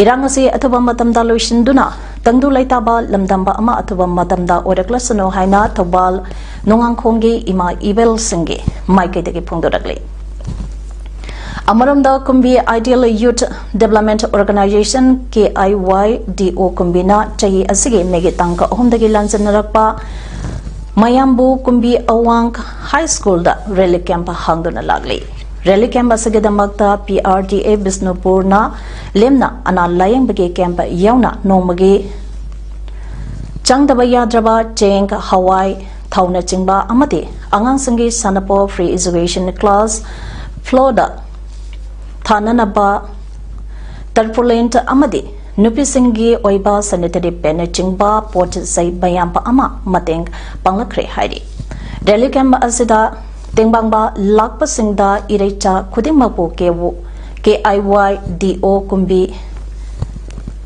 ꯏꯔꯥꯡ ꯑꯁꯤ ꯑꯊꯨꯕ ꯃꯇꯝꯗ ꯂꯣꯏꯁꯤꯟꯗꯨꯅ ꯇꯪꯗꯨ ꯂꯩꯇꯥꯕ ꯂꯝꯗꯝꯕ ꯑꯃ ꯑꯊꯨꯕ ꯃꯇꯝꯗ ꯑꯣꯏꯔꯛꯂꯁꯅꯨ ꯍꯥꯏꯅ ꯊꯧꯕꯥꯜ ꯅꯣꯡꯉꯥꯡꯈꯣꯡꯒꯤ ꯏꯃꯥ ꯏꯕꯦꯜꯁꯤꯡꯒꯤ ꯃꯥꯏꯀꯩꯗꯒꯤ ꯐꯣꯡꯗꯣꯔꯛꯂꯤ꯫ ꯑꯃꯔꯣꯝꯗ ꯀꯨꯝꯕꯤ Ideal Youth Development Organization K I Y D O ꯀꯨꯝꯕꯤꯅ ꯆꯍꯤ ꯑꯁꯤꯒꯤ ꯃꯦꯒꯤ ꯇꯥꯡ ꯑꯍꯨꯝꯗꯒꯤ ꯂꯥꯟꯖꯟꯅꯔꯛꯄ ꯃꯌꯥꯝꯕꯨ ꯀꯨꯝꯕꯤ ꯑꯋꯥꯡ ꯍꯥꯏ ꯁ꯭ꯀꯨꯜꯗ relief camp ꯍꯥꯡꯗꯨꯅ ꯂꯥꯛꯂꯤ꯫ Relief camp ꯑꯁꯤꯒꯤꯗꯃꯛꯇ P R D A ꯕꯤꯁꯅꯨꯄꯨꯔꯅ ꯂꯦꯝꯅ ꯑꯅꯥ ꯂꯥꯌꯦꯡꯕꯒꯤ camp ꯌꯥꯎꯅ ꯅꯣꯡꯃꯒꯤ ꯆꯪꯗꯕ ꯌꯥꯗ꯭ꯔꯕ ꯆꯦꯡ, ꯍꯋꯥꯏ, ꯊꯥꯎꯅꯆꯤꯡꯕ ꯑꯃꯗꯤ ꯑꯉꯥꯡꯁꯤꯡꯒꯤ ꯁꯥꯟꯅꯄꯣꯠ, free education class, floor ꯗ ꯊꯥꯅꯅꯕ tarpaulin ꯑꯃꯗꯤ ꯅꯨꯄꯤꯁꯤꯡꯒꯤ ꯑꯣꯏꯕ sanitary pad ꯅꯆꯤꯡꯕ ꯄꯣꯠ ꯆꯩ ꯃꯌꯥꯝ ꯑꯃ ꯃꯇꯦꯡ ꯄꯥꯡꯂꯛꯈ꯭ꯔꯦ ꯍꯥꯏꯔꯤ꯫ Relief camp ꯑꯁꯤꯗ ꯇꯦꯡꯕꯥꯡꯕ ꯂꯥꯛꯄꯁꯤꯡꯗ ꯏꯔꯩꯆꯥ ꯈꯨꯗꯤꯡꯃꯛꯄꯨ K I Y D O ꯀꯨꯝꯕꯤ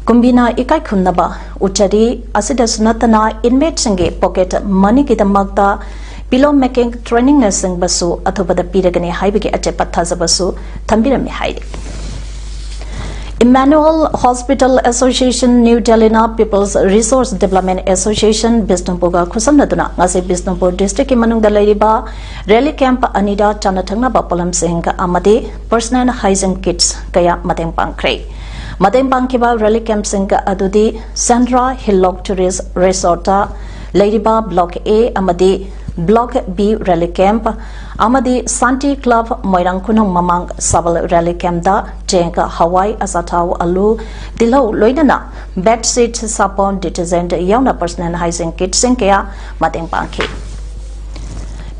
ꯀꯨꯝꯕꯤꯅ ꯏꯀꯥꯏ ꯈꯨꯝꯅꯕ ꯎꯠꯆꯔꯤ꯫ ꯑꯁꯤꯗꯁꯨ ꯅꯠꯇꯅ inmate ꯁꯤꯡꯒꯤ pocket money ꯒꯤꯗꯃꯛꯇ pillow making training ꯅꯆꯤꯡꯕꯁꯨ ꯑꯊꯨꯕꯗ ꯄꯤꯔꯒꯅꯤ ꯍꯥꯏꯕꯒꯤ ꯑꯆꯦꯠꯄ ꯊꯥꯖꯕꯁꯨ ꯊꯝꯕꯤꯔꯝꯃꯤ ꯍꯥꯏꯔꯤ꯫ Emmanuel Hospital Association New Delhina People's Resource Development Association ꯕꯤꯁꯅꯨꯄꯨꯔꯒ ꯈꯨꯠꯁꯝꯅꯗꯨꯅ ꯉꯁꯤ ꯕꯤꯁꯅꯨꯄꯨꯔ districtꯀꯤ ꯃꯅꯨꯡꯗ ꯂꯩꯔꯤꯕ relief camp ꯑꯅꯤꯗ ꯆꯥꯅ ꯊꯛꯅꯕ ꯄꯣꯠꯂꯝꯁꯤꯡ ꯑꯃꯗꯤ personal hygiene kits ꯀꯌꯥ ꯃꯇꯦꯡ ꯄꯥꯡꯈ꯭ꯔꯦ꯫ ꯃꯇꯦꯡ ꯄꯥꯡꯈꯤꯕ relief campꯁꯤꯡ ꯑꯗꯨꯗꯤ Sandra Hillock Tourist Resortꯇ ꯂꯩꯔꯤꯕ Block A ꯑꯃꯗꯤ Block B relief camp ꯑꯃꯗꯤ Santi Club ꯃꯣꯏꯔꯥꯡ ꯈꯨꯅꯧ ꯃꯃꯥꯡ ꯁꯕꯜ relief campꯇ ꯆꯦꯡ, ꯍꯋꯥꯏ, ꯑꯆꯥꯊꯥꯎ, ꯑꯂꯨ, ꯇꯤꯜꯍꯧ ꯂꯣꯏꯅꯅ bedsheet, ꯁꯥꯄꯣꯟ, detergent ꯌꯥꯎꯅ personal hygiene kitꯁꯤꯡ ꯀꯌꯥ ꯃꯇꯦꯡ ꯄꯥꯡꯈꯤ꯫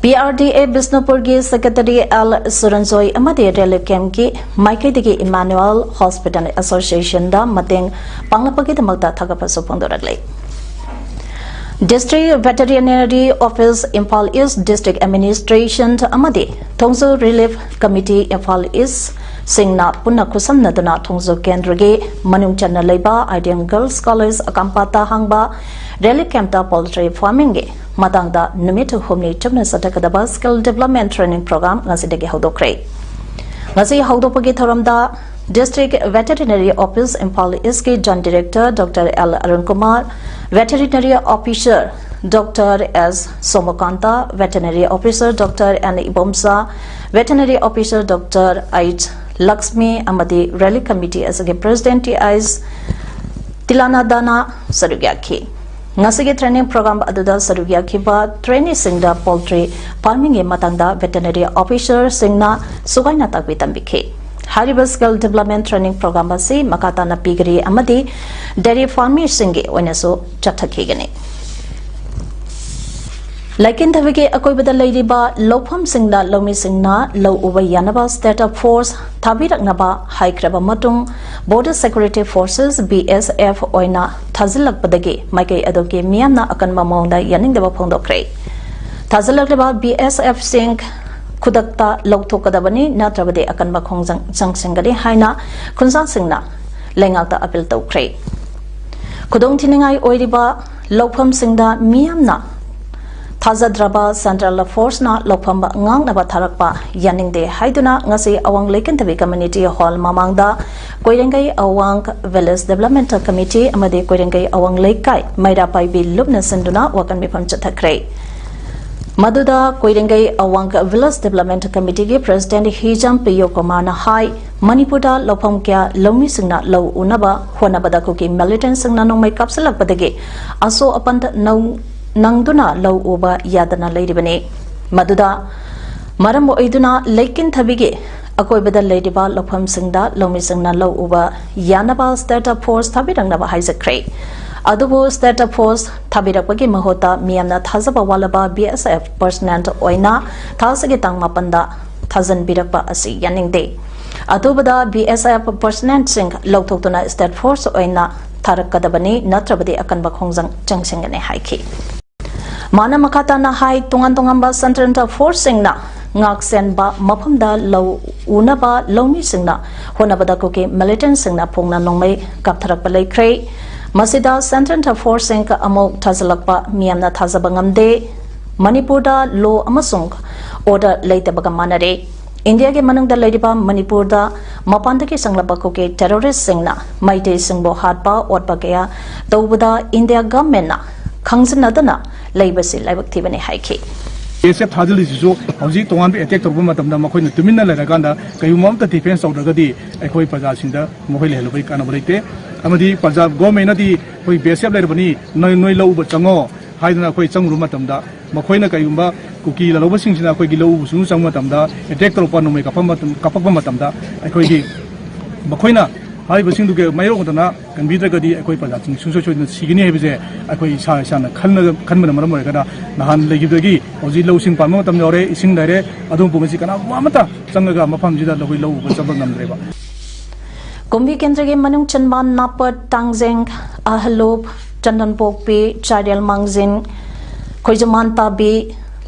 ꯄꯤ ꯑꯥꯔ ꯗꯤ ꯑꯦ ꯕꯤꯁꯅꯨꯄꯨꯔꯒꯤ secretary ꯑꯦꯜ ꯁꯨꯔꯟꯖꯣꯏ ꯑꯃꯗꯤ relief campꯀꯤ ꯃꯥꯏꯀꯩꯗꯒꯤ Emmanuel Hospital Associationꯗ ꯃꯇꯦꯡ ꯄꯥꯡꯂꯛꯄꯒꯤꯗꯃꯛꯇ ꯊꯥꯒꯠꯄꯁꯨ ꯐꯣꯡꯗꯣꯔꯛꯂꯤ꯫ District Veterinary Office, Imphal East District Administration ꯑꯃꯗꯤ ꯊꯣꯡꯖꯨ Relief Committee, Imphal East ꯁꯤꯡꯅ ꯄꯨꯟꯅ ꯈꯨꯠꯁꯝꯅꯗꯨꯅ ꯊꯣꯡꯖꯨ ꯀꯦꯟꯗ꯭ꯔꯒꯤ ꯃꯅꯨꯡ ꯆꯟꯅ ꯂꯩꯕ Ideal Girls College ꯑꯀꯥꯝꯄꯥꯠꯇ ꯍꯥꯡꯕ relief campꯇ poultry farmingꯒꯤ ꯃꯇꯥꯡꯗ ꯅꯨꯃꯤꯠ ꯍꯨꯝꯅꯤ ꯆꯨꯞꯅ ꯆꯠꯊꯒꯗꯕ skill development training program ꯉꯁꯤꯗꯒꯤ ꯍꯧꯗꯣꯛꯈ꯭ꯔꯦ꯫ ꯉꯁꯤ ꯍꯧꯗꯣꯛꯄꯒꯤ ꯊꯧꯔꯝꯗ District Veterinary Office, Imphal Eastꯀꯤ Joint Director Doctor L Arun Kumar, Veterinary Officer Doctor S Somakanta, Veterinary Officer Doctor N Ibomsa, Veterinary Officer Doctor H Lakshmi ꯑꯃꯗꯤ relief committee ꯑꯁꯤꯒꯤ President T I Tilanadana ꯁꯔꯨꯛ ꯌꯥꯈꯤ꯫ ꯉꯁꯤꯒꯤ training program ꯑꯗꯨꯗ ꯁꯔꯨꯛ ꯌꯥꯈꯤꯕ traineeꯁꯤꯡꯗ poultry farmingꯒꯤ ꯃꯇꯥꯡꯗ veterinary officerꯁꯤꯡꯅ ꯁꯨꯒꯥꯏꯅ ꯇꯥꯛꯄꯤ ꯇꯝꯕꯤꯈꯤ꯫ ꯍꯥꯏꯔꯤꯕ skill development training program ꯑꯁꯤ ꯃꯈꯥ ꯇꯥꯅ ꯄꯤꯒꯅꯤ ꯑꯃꯗꯤ dairy farmerꯁꯤꯡꯒꯤ ꯑꯣꯏꯅꯁꯨ ꯆꯠꯊꯈꯤꯒꯅꯤ꯫ ꯂꯩꯀꯤꯟꯊꯕꯤꯒꯤ ꯑꯀꯣꯏꯕꯗ ꯂꯩꯔꯤꯕ ꯂꯧꯐꯝꯁꯤꯡꯗ ꯂꯧꯃꯤꯁꯤꯡꯅ ꯂꯧ ꯎꯕ ꯌꯥꯅꯕ stator force ꯊꯥꯕꯤꯔꯛꯅꯕ ꯍꯥꯏꯈ꯭ꯔꯕ ꯃꯇꯨꯡ, Border Security Forces, B S F, ꯑꯣꯏꯅ ꯊꯥꯖꯤꯜꯂꯛꯄꯗꯒꯤ ꯃꯥꯏꯀꯩ ꯑꯗꯨꯒꯤ ꯃꯤꯌꯥꯝꯅ ꯑꯀꯟꯕ ꯃꯑꯣꯡꯗ ꯌꯥꯅꯤꯡꯗꯕ ꯐꯣꯡꯗꯣꯛꯈ꯭ꯔꯦ꯫ ꯊꯥꯖꯤꯜꯂꯛꯂꯤꯕ B S Fꯁꯤꯡ ꯈꯨꯗꯛꯇ ꯂꯧꯊꯣꯛꯀꯗꯕꯅꯤ, ꯅꯠꯇ꯭ꯔꯕꯗꯤ ꯑꯀꯟꯕ ꯈꯣꯡꯖꯪ ꯆꯪꯁꯤꯟꯒꯅꯤ ꯍꯥꯏꯅ ꯈꯨꯟꯖꯥꯁꯤꯡꯅ ꯂꯩꯉꯥꯛꯇ appeal ꯇꯧꯈ꯭ꯔꯦ꯫ ꯈꯨꯗꯣꯡꯊꯤꯅꯤꯡꯉꯥꯏ ꯑꯣꯏꯔꯤꯕ ꯂꯧꯐꯝꯁꯤꯡꯗ ꯃꯤꯌꯥꯝꯅ ꯊꯥꯖꯗ꯭ꯔꯕ ꯁꯦꯟꯇ꯭ꯔꯦꯜ ꯐꯣꯔꯁꯅ ꯂꯧꯐꯝ ꯉꯥꯛꯅꯕ ꯊꯥꯔꯛꯄ ꯌꯥꯅꯤꯡꯗꯦ ꯍꯥꯏꯗꯨꯅ ꯉꯁꯤ ꯑꯋꯥꯡ ꯂꯩꯀꯤꯟꯊꯕꯤ ꯀꯝꯃ꯭ꯌꯨꯅꯤꯇꯤ ꯍꯣꯜ ꯃꯃꯥꯡꯗ ꯀꯣꯏꯔꯦꯡꯒꯩ ꯑꯋꯥꯡ ꯚꯤꯂꯦꯖ ꯗꯤꯕꯦꯂꯞꯃꯦꯟꯇꯦꯜ ꯀꯃꯤꯇꯤ ꯑꯃꯗꯤ ꯀꯣꯏꯔꯦꯡꯒꯩ ꯑꯋꯥꯡ ꯂꯩꯀꯥꯏ ꯃꯩꯔꯥ ꯄꯥꯏꯕꯤ ꯂꯨꯞꯅ ꯁꯤꯟꯗꯨꯅ ꯋꯥꯀꯟ ꯃꯤꯐꯝ ꯆꯠꯊꯈ꯭ꯔꯦ꯫ ꯃꯗꯨꯗ ꯀꯣꯏꯔꯦꯡꯒꯩ ꯑꯋꯥꯡ ꯚꯤꯂꯦꯖ ꯗꯤꯕꯦꯂꯞꯃꯦꯟꯇꯦꯜ ꯀꯃꯤꯇꯤꯒꯤ ꯄ꯭ꯔꯦꯁꯤꯗꯦꯟꯠ ꯍꯤꯖꯝ ꯄꯤꯌꯣ ꯀꯨꯃꯥꯔꯅ ꯍꯥꯏ, ꯃꯅꯤꯄꯨꯔꯗ ꯂꯧꯐꯝ ꯀꯌꯥ ꯂꯧꯃꯤꯁꯤꯡꯅ ꯂꯧ ꯎꯅꯕ ꯍꯣꯠꯅꯕꯗ ꯀꯨꯀꯤ ꯃꯤꯂꯤꯇꯦꯟꯠꯁꯤꯡꯅ ꯅꯣꯡꯃꯩ ꯀꯥꯞꯁꯤꯜꯂꯛꯄꯗꯒꯤ ꯑꯁꯣꯛ ꯑꯄꯟ ꯅꯪ-, ꯅꯪꯗꯨꯅ ꯂꯧ ꯎꯕ ꯌꯥꯗꯅ ꯂꯩꯔꯤꯕꯅꯤ꯫ ꯃꯗꯨꯗ ꯃꯔꯝ ꯑꯣꯏꯗꯨꯅ ꯂꯩꯀꯤꯟꯊꯕꯤꯒꯤ ꯑꯀꯣꯏꯕꯗ ꯂꯩꯔꯤꯕ ꯂꯧꯐꯝꯁꯤꯡꯗ ꯂꯧꯃꯤꯁꯤꯡꯅ ꯂꯧ ꯎꯕ ꯌꯥꯅꯕ ꯁ꯭ꯇꯦꯠ ꯐꯣꯔꯁ ꯊꯥꯕꯤꯔꯛꯅꯕ ꯍꯥꯏꯖꯈ꯭ꯔꯦ꯫ ꯑꯗꯨꯕꯨ ꯁ꯭ꯇꯦꯠ ꯐꯣꯔꯁ ꯊꯥꯕꯤꯔꯛꯄꯒꯤ ꯃꯍꯨꯠꯇ ꯃꯤꯌꯥꯝꯅ ꯊꯥꯖꯕ ꯋꯥꯠꯂꯕ ꯕꯤ ꯑꯦꯁ ꯑꯦꯐ ꯄꯔꯁꯅꯦꯜ ꯑꯣꯏꯅ ꯊꯥꯁꯤꯒꯤ ꯇꯥꯡ ꯃꯥꯄꯟꯗ ꯊꯥꯖꯤꯟꯕꯤꯔꯛꯄ ꯑꯁꯤ ꯌꯥꯅꯤꯡꯗꯦ꯫ ꯑꯊꯨꯕꯗ ꯕꯤ ꯑꯦꯁ ꯑꯦꯐ ꯄꯔꯁꯅꯦꯜꯁꯤꯡ ꯂꯧꯊꯣꯛꯇꯨꯅ ꯁ꯭ꯇꯦꯠ ꯐꯣꯔꯁ ꯑꯣꯏꯅ ꯊꯥꯔꯛꯀꯗꯕꯅꯤ, ꯅꯠꯇ꯭ꯔꯕꯗꯤ ꯑꯀꯟꯕ ꯈꯣꯡꯖꯪ ꯆꯪꯁꯤꯟꯒꯅꯤ ꯍꯥꯏꯈꯤ꯫ ꯃꯥꯅ ꯃꯈꯥ ꯇꯥꯅ ꯍꯥꯏ, ꯇꯣꯉꯥꯟ ꯇꯣꯉꯥꯟꯕ ꯁꯦꯟꯇ꯭ꯔꯦꯜ ꯐꯣꯔꯁꯁꯤꯡꯅ ꯉꯥꯛ ꯁꯦꯟꯕ ꯃꯐꯝꯗ ꯂꯧ ꯎꯅꯕ ꯂꯧꯃꯤꯁꯤꯡꯅ ꯍꯣꯠꯅꯕꯗ ꯀꯨꯀꯤ ꯃꯤꯂꯤꯇꯦꯟꯠꯁꯤꯡꯅ ꯐꯣꯡꯅ ꯅꯣꯡꯃꯩ ꯀꯥꯞꯊꯔꯛꯄ ꯂꯩꯈ꯭ꯔꯦ꯫ ꯃꯁꯤꯗ ꯁꯦꯟꯇ꯭ꯔꯦꯜ ꯐꯣꯔꯁꯁꯤꯡ ꯑꯃꯨꯛ ꯊꯥꯖꯤꯜꯂꯛꯄ ꯃꯤꯌꯥꯝꯅ ꯊꯥꯖꯕ ꯉꯝꯗꯦ꯫ ꯃꯅꯤꯄꯨꯔꯗ ꯂꯣ ꯑꯃꯁꯨꯡ ꯑꯣꯔꯗꯔ ꯂꯩꯇꯕꯒ ꯃꯥꯟꯅꯔꯦ꯫ ꯏꯟꯗꯤꯌꯥꯒꯤ ꯃꯅꯨꯡꯗ ꯂꯩꯔꯤꯕ ꯃꯅꯤꯄꯨꯔꯗ ꯃꯄꯥꯟꯗꯒꯤ ꯆꯪꯂꯛꯄ ꯀꯨꯀꯤ ꯇꯦꯔꯣꯔꯤꯁꯁꯤꯡꯅ ꯃꯩꯇꯩꯁꯤꯡꯕꯨ ꯍꯥꯠꯄ ꯑꯣꯠꯄ ꯀꯌꯥ ꯇꯧꯕꯗ ꯏꯟꯗꯤꯌꯥ ꯒꯚꯔꯟꯃꯦꯟꯠꯅ ꯈꯪꯖꯤꯟꯅꯗꯅ ꯂꯩꯕꯁꯤ ꯂꯥꯏꯕꯛ ꯊꯤꯕꯅꯤ ꯍꯥꯏꯈꯤ꯫ ꯕꯤ ꯑꯦꯁ ꯑꯦꯐ ꯊꯥꯖꯤꯜꯂꯤꯁꯤꯁꯨ ꯍꯧꯖꯤꯛ ꯇꯣꯉꯥꯟꯕ ꯑꯦꯇꯦꯛ ꯇꯧꯔꯛꯄ ꯃꯇꯝꯗ ꯃꯈꯣꯏꯅ ꯇꯨꯃꯤꯟꯅ ꯂꯩꯔꯀꯥꯟꯗ ꯀꯩꯒꯨꯝꯕ ꯑꯃꯠꯇ ꯗꯤꯐꯦꯟꯁ ꯇꯧꯗ꯭ꯔꯒꯗꯤ ꯑꯩꯈꯣꯏ ꯄ꯭ꯔꯖꯥꯁꯤꯡꯗ ꯃꯈꯣꯏ ꯂꯩꯍꯜꯂꯨꯕꯒꯤ ꯀꯥꯟꯅꯕ ꯂꯩꯇꯦ꯫ ꯑꯃꯗꯤ ꯄ꯭ꯔꯖꯥ ꯒꯣꯔꯃꯦꯟꯅꯗꯤ ꯑꯩꯈꯣꯏ ꯕꯤ ꯑꯦꯁ ꯑꯦꯐ ꯂꯩꯔꯕꯅꯤ, ꯅꯣꯏ ꯅꯣꯏ ꯂꯧ ꯎꯕ ꯆꯪꯉꯣ ꯍꯥꯏꯗꯅ ꯑꯩꯈꯣꯏ ꯆꯪꯉꯨꯕ ꯃꯇꯝꯗ ꯃꯈꯣꯏꯅ ꯀꯩꯒꯨꯝꯕ ꯀꯨꯀꯤ ꯂꯥꯂꯧꯕꯁꯤꯡꯁꯤꯅ ꯑꯩꯈꯣꯏꯒꯤ ꯂꯧ ꯎꯕ ꯁꯨꯝ ꯆꯪꯕ ꯃꯇꯝꯗ ꯑꯦꯇꯦꯛ ꯇꯧꯔꯛꯄ, ꯅꯣꯡꯃꯩ ꯀꯥꯞꯄ ꯃꯇꯝ, ꯀꯥꯞꯄꯛꯄ ꯃꯇꯝꯗ ꯑꯩꯈꯣꯏꯒꯤ ꯃꯈꯣꯏꯅ ꯍꯥꯏꯔꯤꯕꯁꯤꯡꯗꯨꯒꯤ ꯃꯥꯌꯣꯛꯅꯗꯅ ꯀꯟꯕꯤꯗ꯭ꯔꯒꯗꯤ ꯑꯩꯈꯣꯏ ꯄ꯭ꯔꯖꯥꯁꯤꯡ ꯁꯨꯡꯁꯣꯏ ꯁꯣꯏꯗꯅ ꯁꯤꯒꯅꯤ ꯍꯥꯏꯕꯁꯦ ꯑꯩꯈꯣꯏ ꯏꯁꯥ ꯏꯁꯥꯅ ꯈꯜꯂꯒ, ꯈꯟꯕꯅ ꯃꯔꯝ ꯑꯣꯏꯔꯒꯅ ꯅꯍꯥꯟ ꯂꯩꯈꯤꯕꯗꯒꯤ ꯍꯧꯖꯤꯛ ꯂꯧꯁꯤꯡ ꯄꯥꯟꯕ ꯃꯇꯝ ꯌꯧꯔꯦ, ꯏꯁꯤꯡ ꯂꯩꯔꯦ, ꯑꯗꯨꯕꯨ ꯉꯁꯤ ꯀꯅꯥꯒꯨꯝꯕ ꯑꯃꯠꯇ ꯆꯪꯉꯒ ꯃꯐꯝꯁꯤꯗ ꯑꯩꯈꯣꯏ ꯂꯧ ꯎꯕ ꯆꯠꯄ ꯉꯝꯗ꯭ꯔꯦꯕ꯫ ꯀꯨꯝꯕꯤ ꯀꯦꯟꯗ꯭ꯔꯒꯤ ꯃꯅꯨꯡ ꯆꯟꯕ ꯅꯥꯄꯠ, ꯇꯥꯡꯖꯦꯡ, ꯑꯍꯂꯨꯞ, ꯆꯟꯗꯟꯄꯣꯛꯄꯤ, ꯆꯥꯏꯔꯦꯜ ꯃꯥꯡꯖꯤꯟ, ꯈꯣꯏꯖꯃꯥꯟ ꯇꯥꯕꯤ,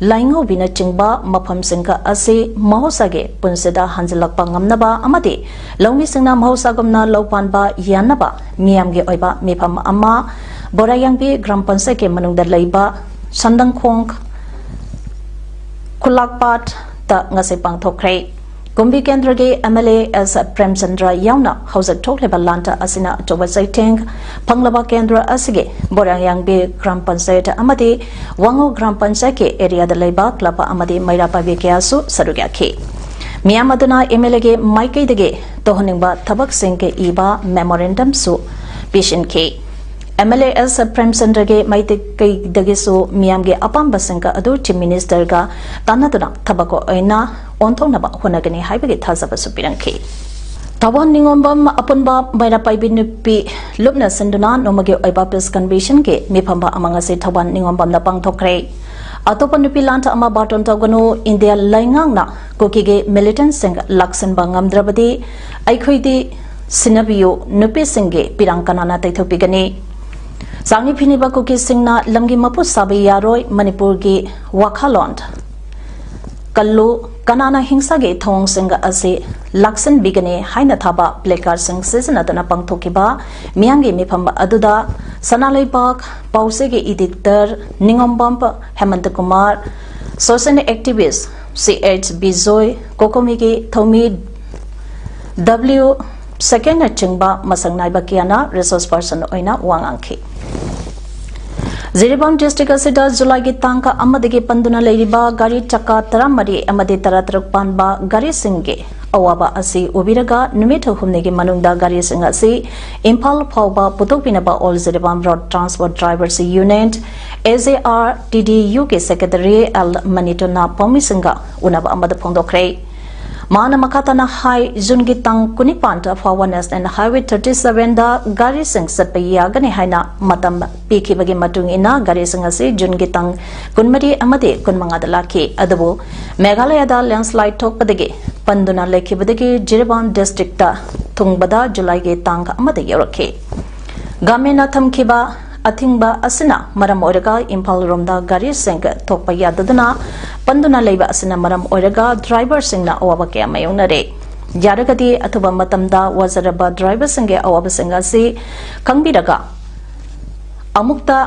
ꯂꯥꯏꯉꯧꯕꯤꯅꯆꯤꯡꯕ ꯃꯐꯝꯁꯤꯡ ꯑꯁꯤ ꯃꯍꯧꯁꯥꯒꯤ ꯄꯨꯟꯁꯤꯗ ꯍꯟꯖꯤꯜꯂꯛꯄ ꯉꯝꯅꯕ ꯑꯃꯗꯤ ꯂꯧꯃꯤꯁꯤꯡꯅ ꯃꯍꯧꯁꯥꯒꯨꯝꯅ ꯂꯧ ꯄꯥꯟꯕ ꯌꯥꯅꯕ ꯃꯤꯌꯥꯝꯒꯤ ꯑꯣꯏꯕ ꯃꯤꯐꯝ ꯑꯃ ꯕꯣꯔꯥꯌꯥꯡꯕꯤ ꯒ꯭ꯔꯥꯝ ꯄꯟꯆꯥꯌꯠꯀꯤ ꯃꯅꯨꯡꯗ ꯂꯩꯕ ꯁꯟꯗꯪꯈꯣꯡ ꯈꯨꯜꯂꯥꯛꯄꯥꯠꯇ ꯉꯁꯤ ꯄꯥꯡꯊꯣꯛꯈ꯭ꯔꯦ꯫ ꯀꯨꯝꯕꯤ ꯀꯦꯟꯗ꯭ꯔꯒꯤ M L A S Premchandra ꯌꯥꯎꯅ ꯍꯧꯖꯤꯛ ꯊꯣꯛꯂꯤꯕ ꯂꯥꯟꯗ ꯑꯁꯤꯅ ꯑꯆꯧꯕ ꯆꯩꯊꯦꯡ ꯐꯪꯂꯕ ꯀꯦꯟꯗ꯭ꯔ ꯑꯁꯤꯒꯤ ꯕꯣꯔꯥꯡꯌꯥꯡꯕꯤ ꯒ꯭ꯔꯥꯝ ꯄꯟꯆꯥꯌꯠ ꯑꯃꯗꯤ ꯋꯥꯉꯨ ꯒ꯭ꯔꯥꯝ ꯄꯟꯆꯥꯌꯠꯀꯤ ꯑꯦꯔꯤꯌꯥꯗ ꯂꯩꯕ ꯀ꯭ꯂꯕ ꯑꯃꯗꯤ ꯃꯩꯔꯥ ꯄꯥꯏꯕꯤ ꯀꯌꯥꯁꯨ ꯁꯔꯨꯛ ꯌꯥꯈꯤ꯫ ꯃꯤꯌꯥꯝ ꯑꯗꯨꯅ M L A ꯒꯤ ꯃꯥꯏꯀꯩꯗꯒꯤ ꯇꯧꯍꯟꯅꯤꯡꯕ ꯊꯕꯛꯁꯤꯡꯒꯤ ꯏꯕ ꯃꯦꯃꯣꯔꯦꯟꯗꯝꯁꯨ ꯄꯤꯁꯤꯟꯈꯤ꯫ M L A S ꯄ꯭ꯔꯦꯝꯆꯟꯗ꯭ꯔꯒꯤ ꯃꯥꯏꯀꯩꯗꯒꯤꯁꯨ ꯃꯤꯌꯥꯝꯒꯤ ꯑꯄꯥꯝꯕꯁꯤꯡ ꯑꯗꯨ Chief Minister ꯒ ꯇꯥꯟꯅꯗꯨꯅ ꯊꯕꯛ ꯑꯣꯏꯅ ꯑꯣꯟꯊꯣꯛꯅꯕ ꯍꯣꯠꯅꯒꯅꯤ ꯍꯥꯏꯕꯒꯤ ꯊꯥꯖꯕꯁꯨ ꯄꯤꯔꯝꯈꯤ꯫ ꯊꯧꯕꯥꯜ ꯅꯤꯉꯣꯝꯕꯝ ꯑꯄꯨꯟꯕ ꯃꯩꯔꯥ ꯄꯥꯏꯕꯤ ꯅꯨꯄꯤ ꯂꯨꯞꯅ ꯁꯤꯟꯗꯨꯅ ꯅꯣꯡꯃꯒꯤ ꯑꯣꯏꯕ peace convention ꯒꯤ ꯃꯤꯐꯝ ꯑꯃ ꯉꯁꯤ ꯊꯧꯕꯥꯜ ꯅꯤꯉꯣꯝꯕꯝꯗ ꯄꯥꯡꯊꯣꯛꯈ꯭ꯔꯦ꯫ ꯑꯇꯣꯞꯄ ꯅꯨꯄꯤ ꯂꯥꯟꯊ ꯑꯃ ꯕꯥꯔꯇꯣꯟ ꯇꯧꯒꯅꯨ, ꯏꯟꯗꯤꯌꯥ ꯂꯩꯉꯥꯛꯅ ꯀꯨꯀꯤꯒꯤ militant ꯁꯤꯡ ꯂꯥꯛꯁꯤꯟꯕ ꯉꯝꯗ꯭ꯔꯕꯗꯤ ꯑꯩꯈꯣꯏꯗꯤ ꯁꯤꯟꯅꯕꯤꯌꯨ, ꯅꯨꯄꯤꯁꯤꯡꯒꯤ ꯄꯤꯔꯥꯡ ꯀꯅꯥꯅ ꯇꯩꯊꯣꯛꯄꯤꯒꯅꯤ? ꯆꯥꯡꯅꯤ ꯐꯤꯅꯤꯕ ꯀꯨꯀꯤꯁꯤꯡꯅ ꯂꯝꯒꯤ ꯃꯄꯨ ꯁꯥꯕ ꯌꯥꯔꯣꯏ, ꯃꯅꯤꯄꯨꯔꯒꯤ ꯋꯥꯈꯜꯂꯣꯟ ꯀꯜꯂꯨ, ꯀꯅꯥꯅ ꯍꯤꯡꯁꯥꯒꯤ ꯊꯧꯑꯣꯡꯁꯤꯡ ꯑꯁꯤ ꯂꯥꯛꯁꯤꯟꯕꯤꯒꯅꯤ ꯍꯥꯏꯅ ꯊꯥꯕ placard ꯁꯤꯡ ꯁꯤꯖꯤꯟꯅꯗꯨꯅ ꯄꯥꯡꯊꯣꯛꯈꯤꯕ ꯃꯤꯌꯥꯝꯒꯤ ꯃꯤꯐꯝ ꯑꯗꯨꯗ ꯁꯅꯥ ꯂꯩꯕꯥꯛ ꯄꯥꯎꯆꯦꯒꯤ editor ꯅꯤꯉꯣꯝꯕꯝ ꯍꯦꯃꯟꯇ Kumar, social activist C H Bijoy, ꯀꯣꯀꯣꯃꯤꯒꯤ ꯊꯧꯃꯤ W ꯁꯦꯀꯦꯟꯅꯆꯤꯡꯕ ꯃꯁꯛ ꯅꯥꯏꯕ ꯀꯌꯥꯅ resource person ꯑꯣꯏꯅ ꯋꯥ ꯉꯥꯡꯈꯤ꯫ ꯖꯤꯔꯤꯕꯥꯝ district ꯑꯁꯤꯗ ꯖꯨꯂꯥꯏꯒꯤ ꯇꯥꯡ ꯑꯃꯗꯒꯤ ꯄꯟꯗꯨꯅ ꯂꯩꯔꯤꯕ ꯒꯥꯔꯤ ꯆꯀꯥ ꯇꯔꯥꯃꯔꯤ ꯑꯃꯗꯤ ꯇꯔꯥꯇꯔꯨꯛ ꯄꯥꯟꯕ ꯒꯥꯔꯤꯁꯤꯡꯒꯤ ꯑꯋꯥꯕ ꯑꯁꯤ ꯎꯕꯤꯔꯒ ꯅꯨꯃꯤꯠ ꯍꯨꯝꯅꯤꯒꯤ ꯃꯅꯨꯡꯗ ꯒꯥꯔꯤꯁꯤꯡ ꯑꯁꯤ ꯏꯝꯐꯥꯜ ꯐꯥꯎꯕ ꯄꯨꯊꯣꯛꯄꯤꯅꯕ All Jiribam Road Transport Drivers Union, A J R T D U ꯒꯤ secretary L ꯃꯅꯤꯇꯣꯟꯅ ꯄꯥꯎꯃꯤꯁꯤꯡꯒ ꯎꯅꯕ ꯑꯃꯗ ꯐꯣꯡꯗꯣꯛꯈ꯭ꯔꯦ꯫ ꯃꯥꯅ ꯃꯈꯥ ꯇꯥꯅ ꯍꯥꯏ, ꯖꯨꯟꯒꯤ ꯇꯥꯡ ꯀꯨꯟꯅꯤꯄꯥꯟꯗ ꯐꯥꯎꯕ National Highway thirty seven ꯗ ꯒꯥꯔꯤꯁꯤꯡ ꯆꯠꯄ ꯌꯥꯒꯅꯤ ꯍꯥꯏꯅ ꯃꯇꯝ ꯄꯤꯈꯤꯕꯒꯤ ꯃꯇꯨꯡ ꯏꯟꯅ ꯒꯥꯔꯤꯁꯤꯡ ꯑꯁꯤ ꯖꯨꯟꯒꯤ ꯇꯥꯡ ꯀꯨꯟꯃꯔꯤ ꯑꯃꯗꯤ ꯀꯨꯟꯃꯉꯥꯗ ꯂꯥꯛꯈꯤ꯫ ꯑꯗꯨꯕꯨ ꯃꯦꯘꯥꯂꯌꯥꯗ landslide ꯊꯣꯛꯄꯗꯒꯤ ꯄꯟꯗꯨꯅ ꯂꯩꯈꯤꯕꯗꯒꯤ ꯖꯤꯔꯤꯕꯥꯝ district ꯇ ꯊꯨꯡꯕꯗ ꯖꯨꯂꯥꯏꯒꯤ ꯇꯥꯡ ꯑꯃꯗ ꯌꯧꯔꯛꯈꯤ꯫ Government ꯅ ꯊꯝꯈꯤꯕ ꯑꯊꯤꯡꯕ ꯑꯁꯤꯅ ꯃꯔꯝ ꯑꯣꯏꯔꯒ ꯏꯝꯐꯥꯜ ꯔꯣꯝꯗ ꯒꯥꯔꯤꯁꯤꯡ ꯊꯣꯛꯄ ꯌꯥꯗꯗꯨꯅ ꯄꯟꯗꯨꯅ ꯂꯩꯕ ꯑꯁꯤꯅ ꯃꯔꯝ ꯑꯣꯏꯔꯒ driver ꯁꯤꯡꯅ ꯑꯋꯥꯕ ꯀꯌꯥ ꯃꯥꯌꯣꯛꯅꯔꯦ꯫ ꯌꯥꯔꯒꯗꯤ ꯑꯊꯨꯕ ꯃꯇꯝꯗ ꯋꯥꯖꯔꯕ driver ꯁꯤꯡꯒꯤ ꯑꯋꯥꯕꯁꯤꯡ ꯑꯁꯤ ꯈꯪꯕꯤꯔꯒ ꯑꯃꯨꯛꯇ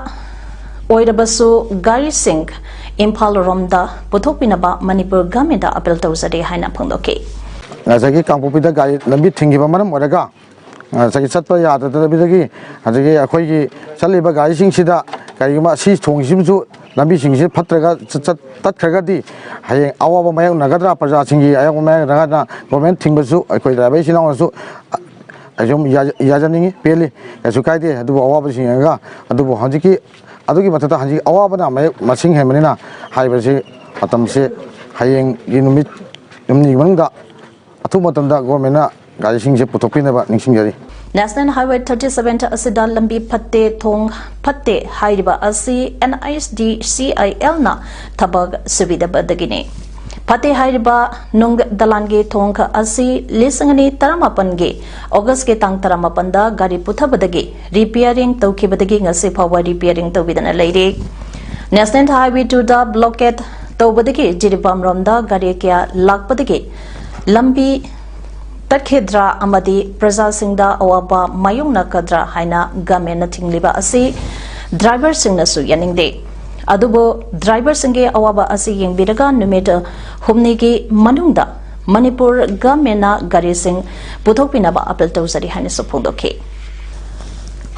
ꯑꯣꯏꯔꯕꯁꯨ ꯒꯥꯔꯤꯁꯤꯡ ꯏꯝꯐꯥꯜ ꯔꯣꯝꯗ ꯄꯨꯊꯣꯛꯄꯤꯅꯕ ꯃꯅꯤꯄꯨꯔ ꯒꯃꯦꯟꯗ ꯑꯄꯤꯜ ꯇꯧꯖꯔꯤ ꯍꯥꯏꯅ ꯐꯣꯡꯗꯣꯛꯈꯤ꯫ ꯉꯁꯥꯏꯒꯤ ꯀꯥꯡꯄꯣꯛꯄꯤꯗ ꯒꯥꯔꯤ ꯂꯝꯕꯤ ꯊꯤꯡꯈꯤꯕ ꯃꯔꯝ ꯑꯣꯏꯔꯒ ꯉꯁꯥꯏꯒꯤ ꯆꯠꯄ ꯌꯥꯗꯗꯕꯗꯒꯤ ꯉꯁꯥꯏꯒꯤ ꯑꯩꯈꯣꯏꯒꯤ ꯆꯠꯂꯤꯕ ꯒꯥꯔꯤꯁꯤꯡꯁꯤꯗ ꯀꯔꯤꯒꯨꯝꯕ ꯑꯁꯤ ꯊꯣꯡꯁꯤꯕꯨꯁꯨ ꯂꯝꯕꯤꯁꯤꯡꯁꯤ ꯐꯠꯇ꯭ꯔꯒ ꯆꯠ- ꯆꯠ- ꯇꯠꯈ꯭ꯔꯒꯗꯤ ꯍꯌꯦꯡ ꯑꯋꯥꯕ ꯃꯥꯌꯣꯛꯅꯒꯗ꯭ꯔꯥ, ꯄ꯭ꯔꯖꯥꯁꯤꯡꯒꯤ ꯑꯋꯥꯕ ꯃꯥꯌꯣꯛꯅꯒꯗ꯭ꯔꯥ, ꯒꯣꯔꯃꯦꯟ ꯊꯤꯡꯕꯁꯨ ꯑꯩꯈꯣꯏ ꯗ꯭ꯔꯥꯏꯚꯔ ꯏꯆꯤꯟ ꯏꯅꯥꯎꯅꯁꯨ ꯑꯩ ꯁꯨꯝ ꯌꯥ- ꯌꯥꯖꯅꯤꯡꯉꯤ, ꯄꯦꯜꯂꯤ, ꯀꯩꯁꯨ ꯀꯥꯏꯗꯦ꯫ ꯑꯗꯨꯕꯨ ꯑꯋꯥꯕꯁꯤꯡ ꯌꯦꯡꯉꯒ, ꯑꯗꯨꯕꯨ ꯍꯧꯖꯤꯛꯀꯤ ꯑꯗꯨꯒꯤ ꯃꯊꯛꯇ ꯍꯧꯖꯤꯛ ꯑꯋꯥꯕꯅ ꯃꯌꯦꯛ ꯃꯁꯤꯡ ꯍꯦꯟꯕꯅꯤꯅ ꯍꯥꯏꯕꯁꯤ ꯃꯇꯝꯁꯦ ꯍꯌꯦꯡꯒꯤ ꯅꯨꯃꯤꯠ ꯍꯨꯝꯅꯤꯒꯤ ꯃꯅꯨꯡꯗ ꯑꯊꯨꯕ ꯃꯇꯝꯗ ꯒꯣꯔꯃꯦꯟꯅ ꯒꯥꯔꯤꯁꯤꯡꯁꯦ ꯄꯨꯊꯣꯛꯄꯤꯅꯕ ꯅꯤꯡꯁꯤꯡꯖꯔꯤ꯫ National Highway thirty seven ꯑꯁꯤꯗ ꯂꯝꯕꯤ ꯐꯠꯇꯦ, ꯊꯣꯡ ꯐꯠꯇꯦ ꯍꯥꯏꯔꯤꯕ ꯑꯁꯤ NHIDCILꯅ ꯊꯕꯛ ꯁꯨꯕꯤꯗꯕꯗꯒꯤꯅꯤ꯫ ꯐꯠꯇꯦ ꯍꯥꯏꯔꯤꯕ ꯅꯨꯡ ꯗꯂꯥꯟꯒꯤ ꯊꯣꯡ ꯑꯁꯤ ꯂꯤꯁꯤꯡ ꯑꯅꯤ ꯇꯔꯥꯃꯥꯄꯟꯒꯤ ꯑꯣꯒꯁꯀꯤ ꯇꯥꯡ ꯇꯔꯥꯃꯥꯄꯟꯗ ꯒꯥꯔꯤ ꯄꯨꯊꯕꯗꯒꯤ repairing ꯇꯧꯈꯤꯕꯗꯒꯤ ꯉꯁꯤ ꯐꯥꯎꯕ repairing ꯇꯧꯕꯤꯗꯅ ꯂꯩꯔꯤ꯫ National Highway twoꯗ blockade ꯇꯧꯕꯗꯒꯤ ꯖꯤꯔꯤꯕꯥꯝ ꯔꯣꯝꯗ ꯒꯥꯔꯤ ꯀꯌꯥ ꯂꯥꯛꯄꯗꯒꯤ ꯂꯝꯕꯤ ꯇꯠꯈꯤꯗ꯭ꯔꯥ ꯑꯃꯗꯤ ꯄ꯭ꯔꯖꯥꯁꯤꯡꯗ ꯑꯋꯥꯕ ꯃꯥꯌꯣꯛꯅꯒꯗ꯭ꯔꯥ ꯍꯥꯏꯅ ꯒꯃꯦꯟꯅ ꯊꯤꯡꯂꯤꯕ ꯑꯁꯤ ꯗ꯭ꯔꯥꯏꯚꯔꯁꯤꯡꯅꯁꯨ ꯌꯥꯅꯤꯡꯗꯦ꯫ ꯑꯗꯨꯕꯨ ꯗ꯭ꯔꯥꯏꯚꯔꯁꯤꯡꯒꯤ ꯑꯋꯥꯕ ꯑꯁꯤ ꯌꯦꯡꯕꯤꯔꯒ ꯅꯨꯃꯤꯠ ꯍꯨꯝꯅꯤꯒꯤ ꯃꯅꯨꯡꯗ ꯃꯅꯤꯄꯨꯔ ꯒꯃꯦꯟꯅ ꯒꯥꯔꯤꯁꯤꯡ ꯄꯨꯊꯣꯛꯄꯤꯅꯕ ꯑꯄꯤꯜ ꯇꯧꯖꯔꯤ ꯍꯥꯏꯅꯁꯨ ꯐꯣꯡꯗꯣꯛꯈꯤ꯫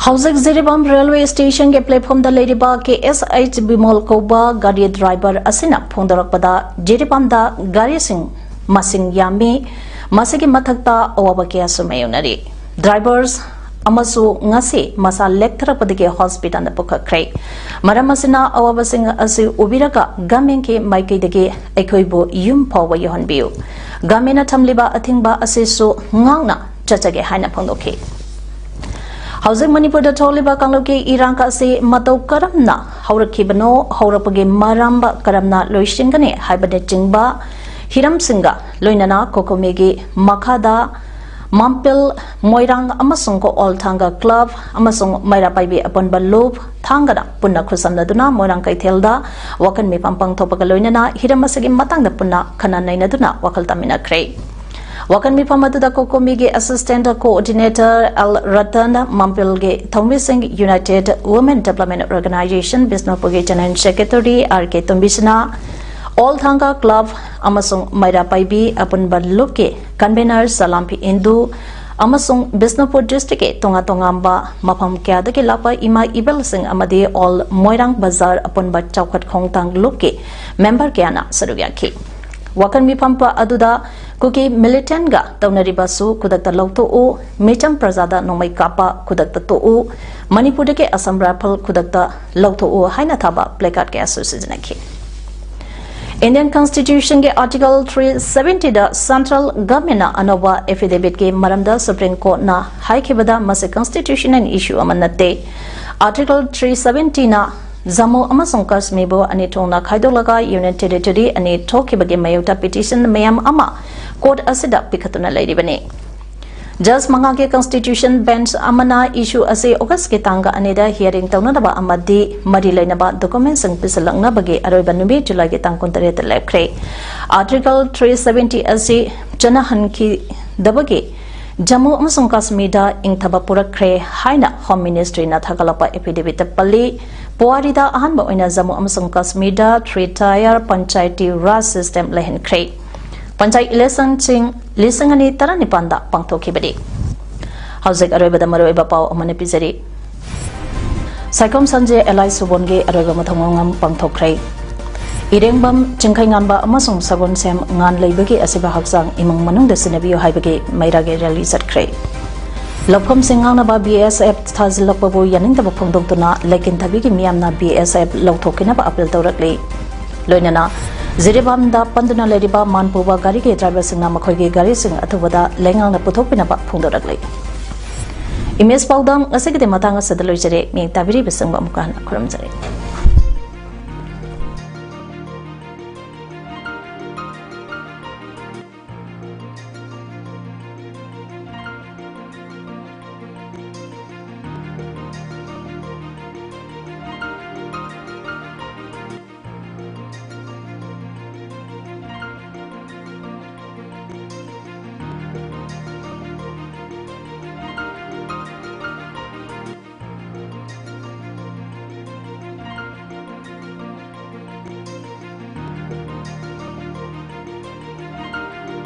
ꯍꯧꯖꯤꯛ ꯖꯤꯔꯤꯕꯥꯝ ꯔꯦꯜꯋꯦ ꯁ꯭ꯇꯦꯁꯟꯒꯤ platformꯗ ꯂꯩꯔꯤꯕ KSH ꯕꯤꯃꯣꯜ ꯀꯧꯕ ꯒꯥꯔꯤ ꯗ꯭ꯔꯥꯏꯚꯔ ꯑꯁꯤꯅ ꯐꯣꯡꯗꯣꯔꯛꯄꯗ ꯖꯤꯔꯤꯕꯥꯝꯗ ꯒꯥꯔꯤꯁꯤꯡ ꯃꯁꯤꯡ ꯌꯥꯝꯃꯤ꯫ ꯃꯁꯤꯒꯤ ꯃꯊꯛꯇ ꯑꯋꯥꯕ ꯀꯌꯥꯁꯨ ꯃꯥꯌꯣꯛꯅꯔꯤ꯫ ꯗ꯭ꯔꯥꯏꯚꯔꯁ ꯑꯃꯁꯨ ꯉꯁꯤ ꯃꯁꯥ ꯂꯦꯛꯊꯔꯛꯄꯗꯒꯤ ꯍꯣꯁꯄꯤꯇꯥꯜꯗ ꯄꯨꯈꯠꯈ꯭ꯔꯦ꯫ ꯃꯔꯝ ꯑꯁꯤꯅ ꯑꯋꯥꯕꯁꯤꯡ ꯑꯁꯤ ꯎꯕꯤꯔꯒ ꯒꯃꯦꯟꯒꯤ ꯃꯥꯏꯀꯩꯗꯒꯤ ꯑꯩꯈꯣꯏꯕꯨ ꯌꯨꯝ ꯐꯥꯎꯕ ꯌꯧꯍꯟꯕꯤꯌꯨ꯫ ꯒꯃꯦꯟꯅ ꯊꯝꯂꯤꯕ ꯑꯊꯤꯡꯕ ꯑꯁꯤꯁꯨ ꯉꯥꯛꯅ ꯆꯠꯆꯒꯦ ꯍꯥꯏꯅ ꯐꯣꯡꯗꯣꯛꯈꯤ꯫ ꯍꯧꯖꯤꯛ ꯃꯅꯤꯄꯨꯔꯗ ꯊꯣꯛꯂꯤꯕ ꯀꯥꯡꯂꯨꯞꯀꯤ ꯏꯔꯥꯡ ꯑꯁꯤ ꯃꯇꯧ ꯀꯔꯝꯅ ꯍꯧꯔꯛꯈꯤꯕꯅꯣ, ꯍꯧꯔꯛꯄꯒꯤ ꯃꯔꯝ ꯀꯔꯝꯅ ꯂꯣꯏꯁꯤꯟꯒꯅꯤ ꯍꯥꯏꯕꯅꯆꯤꯡꯕ ꯍꯤꯔꯝꯁꯤꯡꯒ ꯂꯣꯏꯅꯅ ꯀꯣꯀꯣꯃꯤꯒꯤ ꯃꯈꯥꯗ ꯃꯥꯝꯄꯤꯜ, ꯃꯣꯏꯔꯥꯡ ꯑꯃꯁꯨꯡ ꯀꯣ ꯑꯣꯜ ꯊꯥꯡꯒ ꯀ꯭ꯂꯕ ꯑꯃꯁꯨꯡ ꯃꯩꯔꯥ ꯄꯥꯏꯕꯤ ꯑꯄꯨꯟꯕ ꯂꯨꯞ ꯊꯥꯡꯒꯅ ꯄꯨꯟꯅ ꯈꯨꯠꯁꯝꯅꯗꯨꯅ ꯃꯣꯏꯔꯥꯡ ꯀꯩꯊꯦꯜꯗ ꯋꯥꯀꯟ ꯃꯤꯐꯝ ꯄꯥꯡꯊꯣꯛꯄꯒ ꯂꯣꯏꯅꯅ ꯍꯤꯔꯝ ꯑꯁꯤꯒꯤ ꯃꯇꯥꯡꯗ ꯄꯨꯟꯅ ꯈꯟꯅ ꯅꯩꯅꯗꯨꯅ ꯋꯥꯈꯜ ꯇꯥꯃꯤꯟꯅꯈ꯭ꯔꯦ꯫ ꯋꯥꯀꯟ ꯃꯤꯐꯝ ꯑꯗꯨꯗ ꯀꯣꯀꯣꯃꯤꯒꯤ Assistant Coordinator ꯑꯦꯜ ꯔꯇꯟ, ꯃꯝꯄꯤꯜꯒꯤ ꯊꯧꯃꯤꯁꯤꯡ United Women Development Organization ꯕꯤꯁꯅꯨꯄꯨꯔꯒꯤ General Secretary ꯑꯥꯔ ꯀꯦ ꯇꯣꯝꯕꯤꯁꯅꯥ, All Thanga Club ꯑꯃꯁꯨꯡ ꯃꯩꯔꯥ ꯄꯥꯏꯕꯤ ꯑꯄꯨꯟꯕ ꯂꯨꯞꯀꯤ Convener ꯁꯂꯥꯝꯐꯤ ꯏꯟꯗꯨ ꯑꯃꯁꯨꯡ ꯕꯤꯁꯅꯨꯄꯨꯔ Districtꯀꯤ ꯇꯣꯉꯥꯟ ꯇꯣꯉꯥꯟꯕ ꯃꯐꯝ ꯀꯌꯥꯗꯒꯤ ꯂꯥꯛꯄ ꯏꯃꯥ ꯏꯕꯦꯜꯁꯤꯡ ꯑꯃꯗꯤ All ꯃꯣꯏꯔꯥꯡ ꯕꯖꯥꯔ ꯑꯄꯨꯟꯕ ꯆꯥꯎꯈꯠ ꯈꯣꯡꯊꯥꯡ ꯂꯨꯞꯀꯤ member ꯀꯌꯥꯅ ꯁꯔꯨꯛ ꯌꯥꯈꯤ꯫ ꯋꯥꯀꯟ ꯃꯤꯐꯝ ꯑꯗꯨꯗ ꯀꯨꯀꯤ militantꯒ ꯇꯧꯅꯔꯤꯕꯁꯨ ꯈꯨꯗꯛꯇ ꯂꯧꯊꯣꯛꯎ, ꯃꯤꯆꯝ ꯄ꯭ꯔꯖꯥꯗ ꯅꯣꯡꯃꯩ ꯀꯥꯞꯄ ꯈꯨꯗꯛꯇ ꯇꯣꯛꯎ, ꯃꯅꯤꯄꯨꯔꯗꯒꯤ Assam Rifle ꯈꯨꯗꯛꯇ ꯂꯧꯊꯣꯛꯎ ꯍꯥꯏꯅ ꯊꯥꯕ placard ꯀꯌꯥꯁꯨ ꯁꯤꯖꯤꯟꯅꯈꯤ꯫ Indian Constitutionꯒꯤ Article three seventyꯗ Central Governmentꯅ ꯑꯅꯧꯕ affidavitꯀꯤ ꯃꯔꯝꯗ Supreme Courtꯅ ꯍꯥꯏꯈꯤꯕꯗ ꯃꯁꯤ constitutional issue ꯑꯃ ꯅꯠꯇꯦ꯫ Article three seventyꯅ ꯖꯝꯃꯨ ꯑꯃꯁꯨꯡ ꯀꯥꯁꯃꯤꯔꯕꯨ ꯑꯅꯤ ꯊꯣꯛꯅ ꯈꯥꯏꯗꯣꯛꯂꯒ Union Territory ꯑꯅꯤ ꯊꯣꯛꯈꯤꯕꯒꯤ ꯃꯥꯌꯣꯛꯇ petition ꯃꯌꯥꯝ ꯑꯃ court ꯑꯁꯤꯗ ꯄꯤꯈꯠꯇꯨꯅ ꯂꯩꯔꯤꯕꯅꯤ꯫ Judge ꯃꯉꯥꯒꯤ Constitution Bench ꯑꯃꯅ issue ꯑꯁꯤ Augustꯀꯤ ꯇꯥꯡ ꯑꯅꯤꯗ hearing ꯇꯧꯅꯅꯕ ꯑꯃꯗꯤ ꯃꯔꯤ ꯂꯩꯅꯕ documentꯁꯤꯡ ꯄꯤꯁꯤꯜꯂꯛꯅꯕꯒꯤ ꯑꯔꯣꯏꯕ ꯅꯨꯃꯤꯠ Julyꯒꯤ ꯇꯥꯡ ꯀꯨꯟꯇꯔꯦꯠꯇ ꯂꯦꯞꯈ꯭ꯔꯦ꯫ Article three seventy ꯑꯁꯤ ꯆꯠꯅꯍꯟꯈꯤꯗꯕꯒꯤ ꯖꯝꯃꯨ ꯑꯃꯁꯨꯡ ꯀꯥꯁꯃꯤꯔꯗ ꯏꯪꯊꯕ ꯄꯨꯔꯛꯈ꯭ꯔꯦ ꯍꯥꯏꯅ Home Ministryꯅ ꯊꯥꯒꯠꯂꯛꯄ affidavitꯇ ꯄꯜꯂꯤ꯫ ꯄꯨꯋꯥꯔꯤꯗ ꯑꯍꯥꯟꯕ ꯑꯣꯏꯅ ꯖꯝꯃꯨ ꯑꯃꯁꯨꯡ ꯀꯥꯁꯃꯤꯔꯗ three tier Panchayati Raj system ꯂꯩꯍꯟꯈ꯭ꯔꯦ꯫ Panchayat electionꯁꯤꯡ ꯂꯤꯁꯤꯡ ꯑꯅꯤ ꯇꯔꯥꯅꯤꯄꯥꯟꯗ ꯄꯥꯡꯊꯣꯛꯈꯤꯕꯅꯤ꯫ ꯍꯧꯖꯤꯛ ꯑꯔꯣꯏꯕꯗ ꯃꯔꯨꯑꯣꯏꯕ ꯄꯥꯎ ꯑꯃꯅ ꯄꯤꯖꯔꯤ꯫ ꯁꯥꯏꯈꯣꯝ ꯁꯟꯖꯦ ꯑꯦꯂꯥꯏ ꯁꯨꯕꯣꯟꯒꯤ ꯑꯔꯣꯏꯕ ꯃꯊꯧ ꯃꯉꯝ ꯄꯥꯡꯊꯣꯛꯈ꯭ꯔꯦ꯫ ꯏꯔꯦꯡꯕꯝ, ꯆꯤꯡꯈꯩꯉꯥꯟꯕ ꯑꯃꯁꯨꯡ ꯁꯒꯣꯜꯁꯦꯝ ꯉꯥꯟ ꯂꯩꯕꯒꯤ ꯑꯁꯤꯕ ꯍꯛꯆꯥꯡ ꯏꯃꯨꯡ ꯃꯅꯨꯡꯗ ꯁꯤꯟꯅꯕꯤꯌꯨ ꯍꯥꯏꯕꯒꯤ ꯃꯩꯔꯥꯒꯤ rally ꯆꯠꯈ꯭ꯔꯦ꯫ ꯂꯧꯐꯝꯁꯤꯡ ꯉꯥꯛꯅꯕ B S F ꯊꯥꯖꯤꯜꯂꯛꯄꯕꯨ ꯌꯥꯅꯤꯡꯗꯕ ꯐꯣꯡꯗꯣꯛꯇꯨꯅ ꯂꯩꯀꯤꯟꯊꯕꯤꯒꯤ ꯃꯤꯌꯥꯝꯅ B S F ꯂꯧꯊꯣꯛꯈꯤꯅꯕ appeal ꯇꯧꯔꯛꯂꯤ꯫ ꯂꯣꯏꯅꯅ ꯖꯤꯔꯤꯕꯥꯝꯗ ꯄꯟꯗꯨꯅ ꯂꯩꯔꯤꯕ ꯃꯥꯟ ꯄꯨꯕ ꯒꯥꯔꯤꯒꯤ driverꯁꯤꯡꯅ ꯃꯈꯣꯏꯒꯤ ꯒꯥꯔꯤꯁꯤꯡ ꯑꯊꯨꯕꯗ ꯂꯩꯉꯥꯛꯅ ꯄꯨꯊꯣꯛꯄꯤꯅꯕ ꯐꯣꯡꯗꯣꯔꯛꯂꯤ꯫ Image ꯄꯥꯎꯗꯝ ꯉꯁꯤꯒꯤꯗꯤ ꯃꯇꯥꯡ ꯑꯁꯤꯗ ꯂꯣꯏꯖꯔꯦ꯫ ꯃꯤꯌꯦꯡ ꯇꯥꯕꯤꯔꯤꯕꯁꯤꯡꯕꯨ ꯑꯃꯨꯛꯀ ꯍꯟꯅ ꯈꯨꯔꯨꯝꯖꯔꯤ꯫